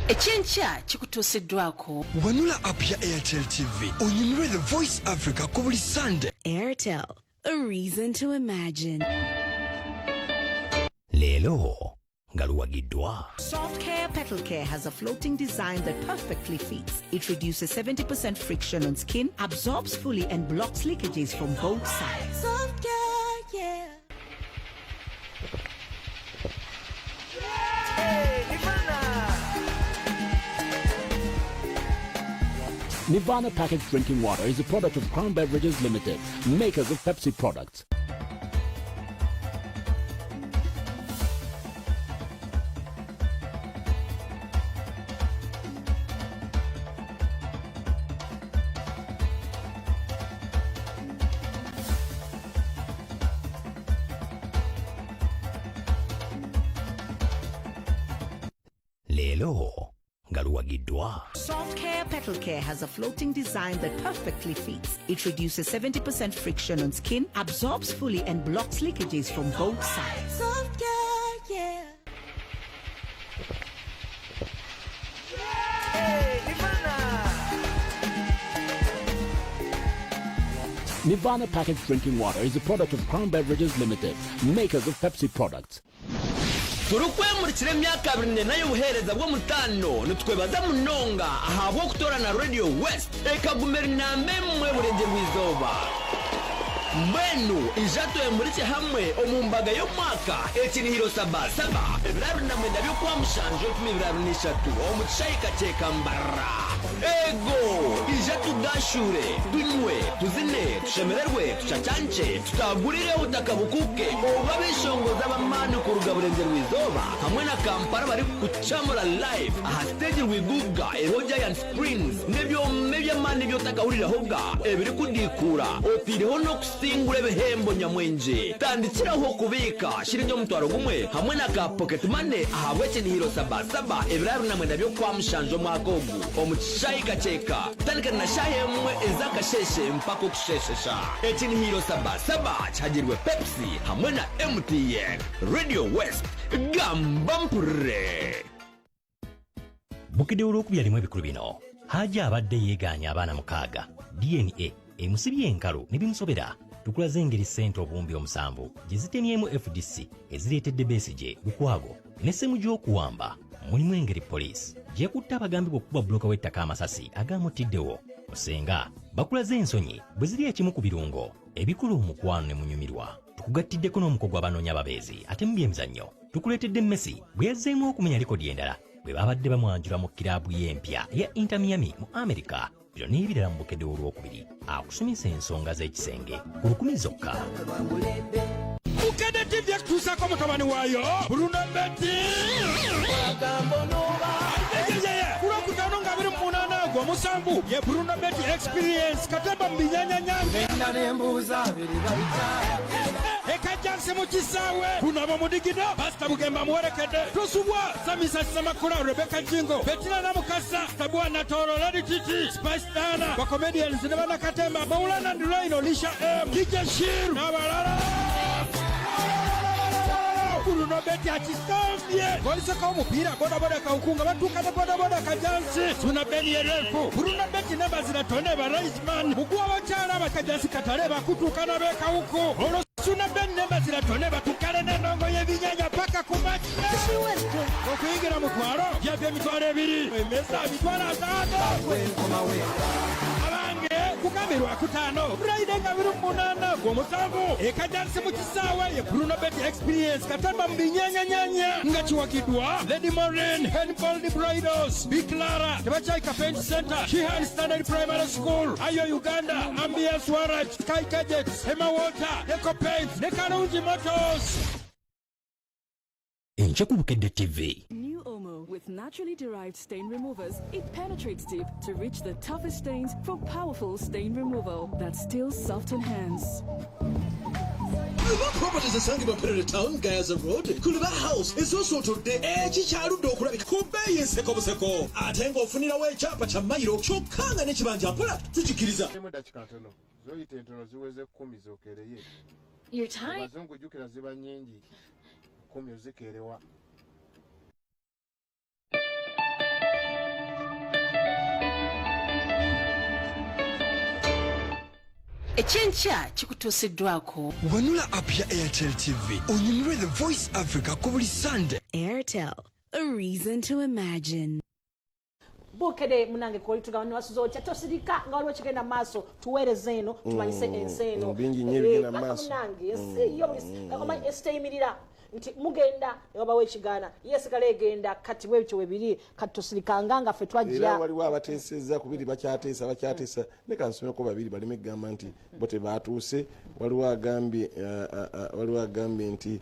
Ekyenkya kikutuusiddwako
Wanula app ya Airtel TV onyumirwe The Voice Africa ku buli Sunday.
Airtel, a reason to imagine.
Leero nga luwagiddwa
Soft Care Petal Care has a floating design that perfectly fits. It reduces 70% friction on skin, absorbs fully and blocks leakages from both sides.
Soft care, yeah.
Nirvana packaged drinking water is a product of Crown Beverages Limited, makers of Pepsi products.
Leero nga luwagiddwa
Soft Care Petal Care has a floating design that perfectly fits. It reduces 70% friction on skin, absorbs fully and blocks leakages from both sides.
Soft care, yeah.
Nirvana packaged drinking water is a product of Crown Beverages Limited, makers of Pepsi products.
Turukwemurikira emyaka 24 y'obuheereza bw'omutaano, nitwebaza munonga ahabwa okutoorana Radio West ekagumera namba emwe burengyerwa izooba. Mbwenu ija twemurikye hamwe omu mbaga y'omwaka ekinihiro sabasaba ebiraro na mwenda by'okwa mushanju 2023 omu kishayika kyekambara. Ego ija tugashure, tunywe, tuzine, tushemererwe, tucacanche, tutagurire obutaka bukuke oba bishongoza abamaani kuruga burengyerwa izooba hamwe na Kampala bari kucamura live aha stage rwiguga eriho giant screens n'ebyoma eby'amaani ebyotakahuriraho ga ebirikudikura otiireho n'okusingura ebihembo nyamwingi. Tandikiraho kubika shiringi 1,000 hamwe na ka pocket money ahabw'ekinihiro sabasaba ebiraro na mwenda by'okwa mushanju omwaka ogu omu kishayika kyeka kutandika na shaha emwe ez'akasheshe mpaka okusheshesha. Ekinihiro sabasaba kihagirwe Pepsi hamwe na MTN. Radio West, gamba mpurire.
Bukedde olwokubiri alimu ebikulu bino. Haji abadde yeegaanya abaana 6, DNA emusibye enkalu ne bimusobera. Tukulaze engeri ssente 7,000 gye zitemyemu FDC ezireetedde Besigye, Lukwago ne Ssemujju okuwamba. Mulimu engeri poliisi gyekutte abagambibwa okukuba bbulooka w'ettaka amasasi agamuttiddewo. Musenga bakulaze ensonyi bwe ziri ekimu ku birungo ebikula omukwano ne munyumirwa. Tukugattiddeko n'omuko gw'abanoonya ababeezi. Ate mu byemizannyo tukuleetedde Messi bwe yazzeemu okumenya likodi endala bwe babadde bamwanjula mu kiraabu y'empya eya Inter Miami mu Amerika. Bino n'ebirala mu Bukedde olwokubiri akusomesa ensonga z'ekisenge ku 1,000 zokka.
Bukedde TV ekutuusaako mutabani waayo Bruno Betty. Kulwokutaano nga 28 ogw'omusanvu ye Bruno Betty Experience Katemba mu binyanyanyange. Ekajjansi mu kisaawe kuno ab'omudigida Pasita Bugembe amuwerekedde Tusubwa Samisa Ssemakula Rebecca Jingo Betina Namukasa Tabua Natoro Lady Titi Spice Diana ba comedians ne bannakatemba Maulana Ndulaino Lisha M DJ Shiru n'abalala. Bruno Betty akisambye goliseko omupiira bodaboda kawukunga batuuka ne bodaboda Kajansi, Suna Ben Yerefu, Bruno Beti Nabazira Tone Baraisman, Muguwa bakyala abakajansi katale bakutuukana b'ekawuku. Olwo Suna Ben Nabazira Tone batukale n'endongo y'ebinyanya paka ku makya. Okuyingira mutwalo byava 20,000, emmeeza 50,000. Abange kukamirwa kutaano Friday nga 28 gw'omusanvu Ekajansi mu kisaawe ye Bruno Bet Experience Katamba mu binyenyanyanya nga kiwagiddwa Lady Maureen, Henbold Bridals, Biclara, Tebakyayika Paint Center, Shihan Standard Primary School, Ayo Uganda, Ambias Waraj, Sky Gadgets, Hema Water, Eco Paint ne Kalungi Motors.
Enkya ku Bukedde TV.
New Omo with naturally derived stain removers. It penetrates deep to reach the toughest stains for powerful stain removal that's still soft on hands.
Luba Properties esangibwa Mpererwe Town, Gayaza Road, ku Luba House ezosootodde ekikyaludde okulabika ku bbeeyi enseko buseko, ate ng'ofunirawo ekyapa kya mayiro kyokka nga n'ekibanja mpola tukikiriza.
Mu dakiika ntono zoyita entono ziweze 10 zookereye.
Your time.
Abazungu jjukira ziba nnyingi, 10 ozikeerewa.
Ekyenkya kikutuusiddwako
Wanula app ya Airtel TV onyumirwe The Voice Africa ku buli Sunday.
Airtel, a reason to imagine.
Bukedde munange kwoli tugamba niwasuza otya, tosirika nga waliwo kigenda mu maaso, tuweereze eno tumanyise ensi eno.
Bingi nnyo ebigenda mu
Paka
maaso.
Munange ensi yo buli omanyi ensi teyimirira nti mugenda ne wabawo ekigaana, ye esigala egenda. Kati bwebityo webiri, kati tosirikanga nga ffe
Era
twajja.
waliwo abateesezza kubiri, bakyateesa bakyateesa, ne kansomeko babiri baleme kugamba nti bo tebaatuuse. Waliwo agambye waliwo agambye nti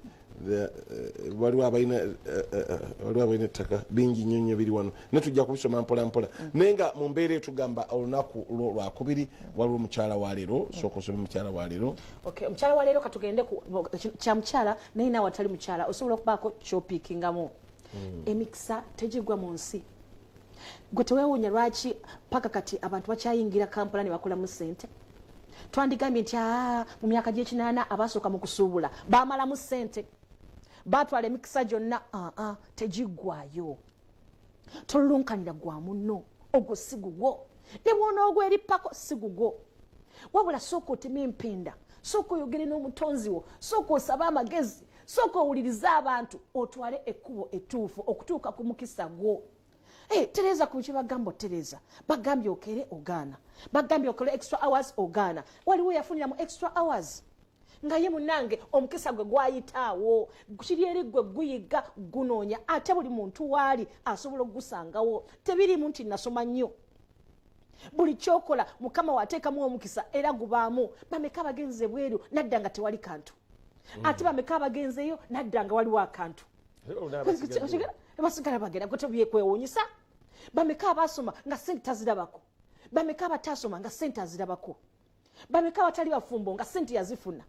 waliwo abalina waliwo abalina ettaka bingi nnyo nnyo biri wano, ne tujja kubisoma mpola mpola. Naye nga mu mbeera etugamba olunaku lwakubiri, waliwo omukyala wa leero. Sooka osome mukyala wa leero.
Okay, omukyala wa leero, katugende ku kya mukyala, naye naawe atali mukyala osobola okubaako kyopiikingamu. Emikisa tegigwa mu nsi. Gwe teweewuunya lwaki paka kati abantu bakyayingira Kampala ne bakolamu ssente? Twandigambye nti mu myaka gy'ekinaana abasooka mu kusuubula baamalamu ssente, batwala emikisa gyonna. Aa, tegiggwayo. Tolulunkanira gwa munno, ogwo si gugwo, ne bw'onoogwerippako si gugwo. Wabula sooka oteme empenda, sooka oyogere n'omutonzi wo, sooka osabe amagezi, sooka owulirize abantu, otwale ekkubo ettuufu okutuuka ku mukisa gwo. Tereza ku kye bagamba, otereza. Bagambye okere, ogaana. Bagambye okole extra hours, ogaana. Waliwo yafunira mu extra hours nga ye munange omukisa gwe gwayitaawo. Kiri eri gwe guyiga gunoonya, ate buli muntu waali asobola okugusangawo. Tebirimu nti nasoma nnyo. Buli kyokola Mukama wateekamu omukisa era gubaamu. Bameka abagenze bweru nadda nga tewali kantu? Ate bameka abagenzeeyo nadda nga waliwo akantu? Basigala bagenda gwe tebyekwewuunyisa. Bameka abasoma nga sente tazirabako? Bameka abatasoma nga sente azirabako? Bameka abatali bafumbo nga sente yazifuna?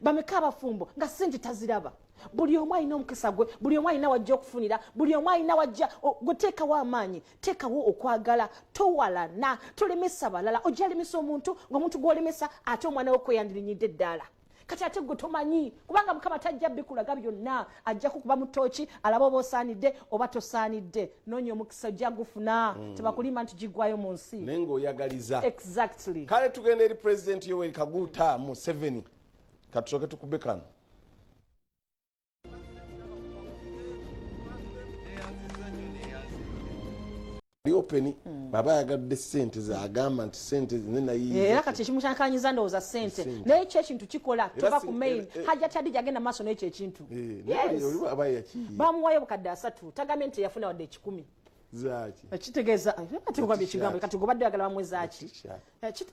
Bameka abafumbo nga sente taziraba? Buli omu alina omukisa gwe, buli omu alina wajja okufunira, buli omu alina wajja gwe. Teekawo amaanyi, teekawo okwagala, towalana, tolemesa balala. Ojja lemesa omuntu, ng'omuntu gw'olemesa ate omwana we kweyandirinyidde eddaala. Kati ate gwe tomanyi, kubanga Mukama tajja bikulaga byonna, ajja kukuba mu ttooki alabe oba osaanidde oba tosaanidde. Noonya omukisa, ojja gufuna. Tebakulimba nti giggwayo mu nsi.
Naye ng'oyagaliza.
Exactly.
Kale tugenda eri Pulezidenti Yoweri Kaguta Museveni. Katusooke tukube kano. Ali open, baba ayagadde sente zagamba nti sente
Era kati ekimukyankanyiza ndowooza sente, naye ekyo ekintu kikola tova ku main. Hajati Hadija agenda maaso n'ekyo ekintu. Yes.
Aba yakiyiye.
Bamuwayo obukadde 30, tagambye nti yafuna wadde 100.
Zaki?
Ekitegeeza ati gubabye ekigambo kati gubadde oyagala bamuwe zaaki?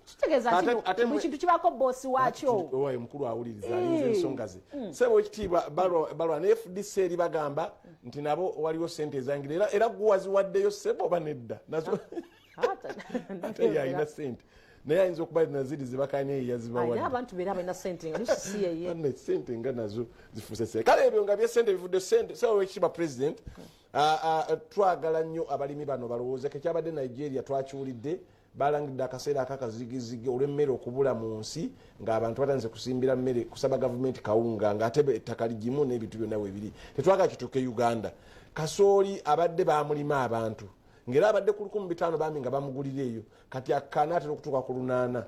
Kitegeeza nti
Ate
buli kintu kibaako boosi waakyo.
Owaye mukulu awuliriza, alinza ensonga ze. Sebo ekitiibwa balwa ne FDC eri bagamba nti nabo waliwo sente ezangira, era guwaziwaddeyo sebo oba nedda nazo? Ate ye alina sente, naye ayinza okuba naziri zebakanya ye
Alina
yazibawadde.
Abantu beera balina sente nga lusi yeye.
Banne, sente nga nazo zifuuse sente. Kale ebyo nga byesente bivudde sente. Sebo wekitiibwa President, twagala nnyo abalimi bano balowoozeko. Ekyabadde Nigeria twakiwulidde, balangidde akaseera akakazigizigi olw'emmere okubula mu nsi, ng'abantu batandise kusimbira mmere, kusaba gavumenti kawunga, ng'ate ettaka ligimu n'ebintu byonna webiri. Tetwagala kituuke Uganda. Kasooli abadde bamulima abantu Ngera abadde ku 1500 bambi nga bamugulira eyo, kati akkaana atera okutuuka ku 800.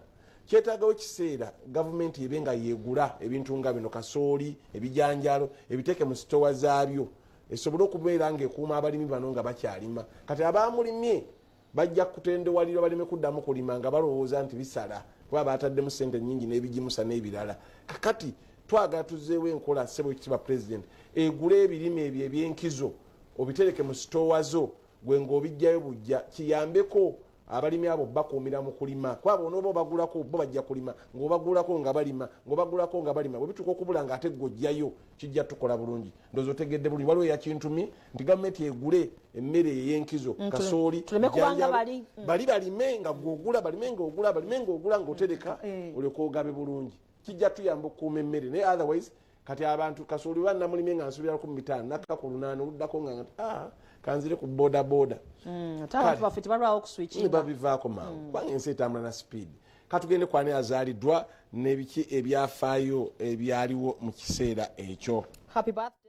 Kyetaagawo ekiseera gavumenti ebe nga yeegula ebintu nga bino, kasooli, ebijanjalo, ebiteeke mu sitowa zaabyo, esobole okubeera ng'ekuuma abalimi bano nga bakyalima. Kati abamulimye bajja kutendewalirwa baleme kuddamu kulima nga balowooza nti bisala, kuba bataddemu ssente nnyingi n'ebigimusa n'ebirala. Kakati twagala tuzzeewo enkola, ssebo ekitiibwa pulezidenti, egule ebirime ebyo ebyenkizo obitereke mu sitowa zo, gwe ng'obijjayo bujja, kiyambeko abalimi abo bakuumira mu kulima. Kuba bw'onooba obagulako bo bajja kulima, ng'obagulako nga balima, ng'obagulako nga balima, bwe bituuka okubula ng'ate ggwe ojjayo, kijja tukola bulungi. Ndowooza otegedde bulungi. Waliwo eyakintumye nti gavumenti egule emmere ey'enkizo, kasooli, bali balime nga gw'ogula, balime ng'ogula, balime ng'ogula, ng'otereka, olyoke ogabe bulungi. Kijja tuyamba okukuuma emmere. Naye otherwise kati abantu kasooli bannamulimye nga nsuubira 1500, nakka ku 800, oluddako nga nti kanzire ku boda boda.
Ate abantu baffe tebalwawo okuswitchinga,
babivaako mangu kubanga ensi etambula na speed. Katugende kwani azaaliddwa n'ebiki ebyafaayo ebyaliwo mu kiseera ekyo.
Happy birthday.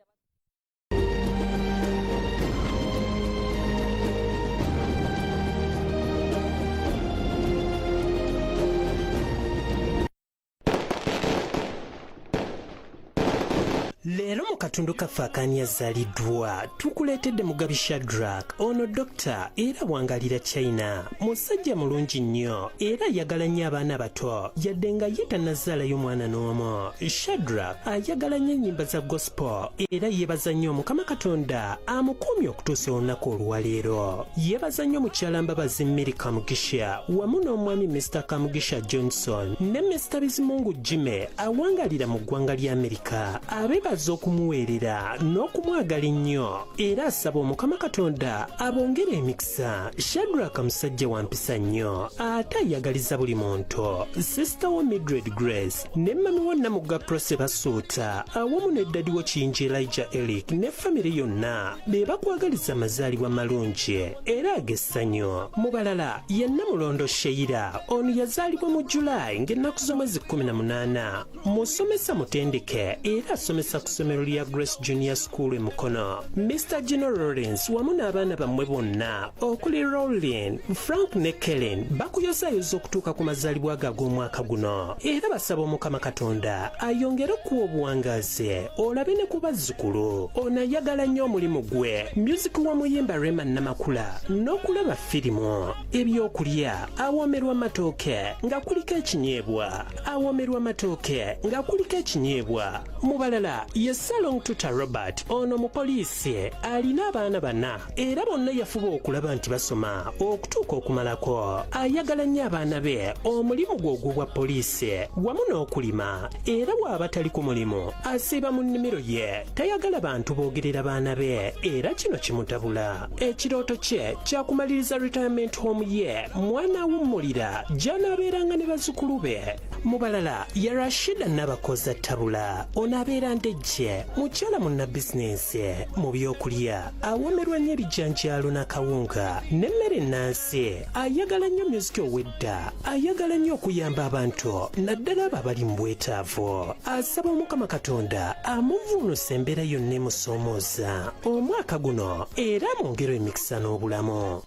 Leero mu katundu kaffe akani azaaliddwa tukuleetedde Mugabi Shadrack. Ono dokita era wangalira China. Musajja mulungi nnyo era ayagala nnyo abaana bato, yadde nga ye tannazaalayo mwana n'omu. Shadrack ayagala nnyo ennyimba za gospel era yeebaza nnyo Mukama Katonda amukuumye okutuusa olunaku olwaleero. Yeebaza nnyo mukyala Mbabazi Mary Kamugisha wamu n'omwami Mr. Kamugisha Johnson ne Mr. Bizimungu Jimmy awangalira mu ggwanga lya Amerika, abeebaza okumuweerera n'okumwagala ennyo era asaba Omukama Katonda abongere emikisa. Shadrack musajja wa mpisa nnyo ate ayagaliza buli muntu. Sisita wo Mildred Grace ne mami wo Namugga Prose Basuuta awamu ne ddadi wo Kiyingi Elijah Eric ne famire yonna be bakwagaliza amazaalibwa malungi era ag'essanyu. Mu balala ye Namulondo Sheira, ono yazaalibwa mu Julayi ng'ennaku z'omwezi 18. Musomesa mutendeke era asomesa ku ssomero lya Grace Junior School e Mukono. Mr. Gino Lawrence wamu n'abaana bammwe bonna okuli Rowlin, Frank ne Kellen bakuyozaayoza okutuuka ku mazaalibwa go ag'omwaka guno era basaba Omukama Katonda ayongere okuwa obuwangaazi olabe ne ku bazzukulu. Ono ayagala nnyo omulimu gwe, music wa muyimba Rema Namakula n'okulaba firimu. Ebyokulya awoomerwa matooke nga kuliko ekinyeebwa, awoomerwa matooke nga kuliko ekinyeebwa. Mu balala ye Salong Tuta Robert, ono mupoliisi alina abaana bana era bonna yafuba okulaba nti basoma okutuuka okumalako. Ayagala nnyo abaana be, omulimu gwe ogw'obwa poliisi wamu n'okulima, era bw'aba tali ku mulimu asiiba mu nnimiro ye. Tayagala bantu boogerera baana be era kino kimutabula. Ekirooto kye kyakumaliriza retirement home ye mwana awummulira gy'anaabeeranga ne bazzukulu be. Mu balala ye Rashida Nabakoza Tabula, ono abeera Ndejje, mukyala munnabizinensi mu byokulya, awoomerwa nnyo ebijanjaalo n'akawunga n'emmere ennansi. Ayagala nnyo myuziki ow'edda, ayagala nnyo okuyamba abantu naddala abo abali mu bwetaavu. Asaba Omukama Katonda amuvuunusa embeera yonna emusoomooza omwaka guno era amwongere emikisa n'obulamu.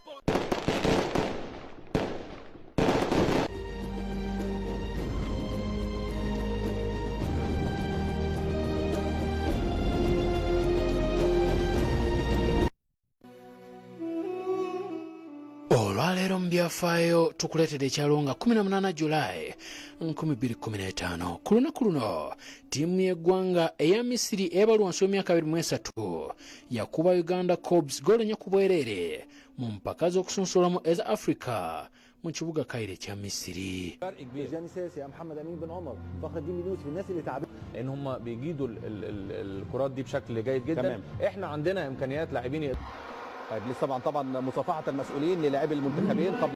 Olwaleero mu byafaayo tukuleetera ekyalo nga 18 Julayi 2015. Ku lunaku luno ttiimu y'eggwanga eya Misiri ey'abali wansi w'emyaka 23 yakuba Uganda Cobs ggoolo nnya ku bwereere mu mpaka z'okusunsulamu eza Africa mu kibuga Cairo ekya Misiri.
لان هم بيجيدوا الكرات دي بشكل جيد جدا. تمام. احنا عندنا امكانيات لاعبين.
طيب لسه طبعا مصافحه المسؤولين للاعبي المنتخبين قبل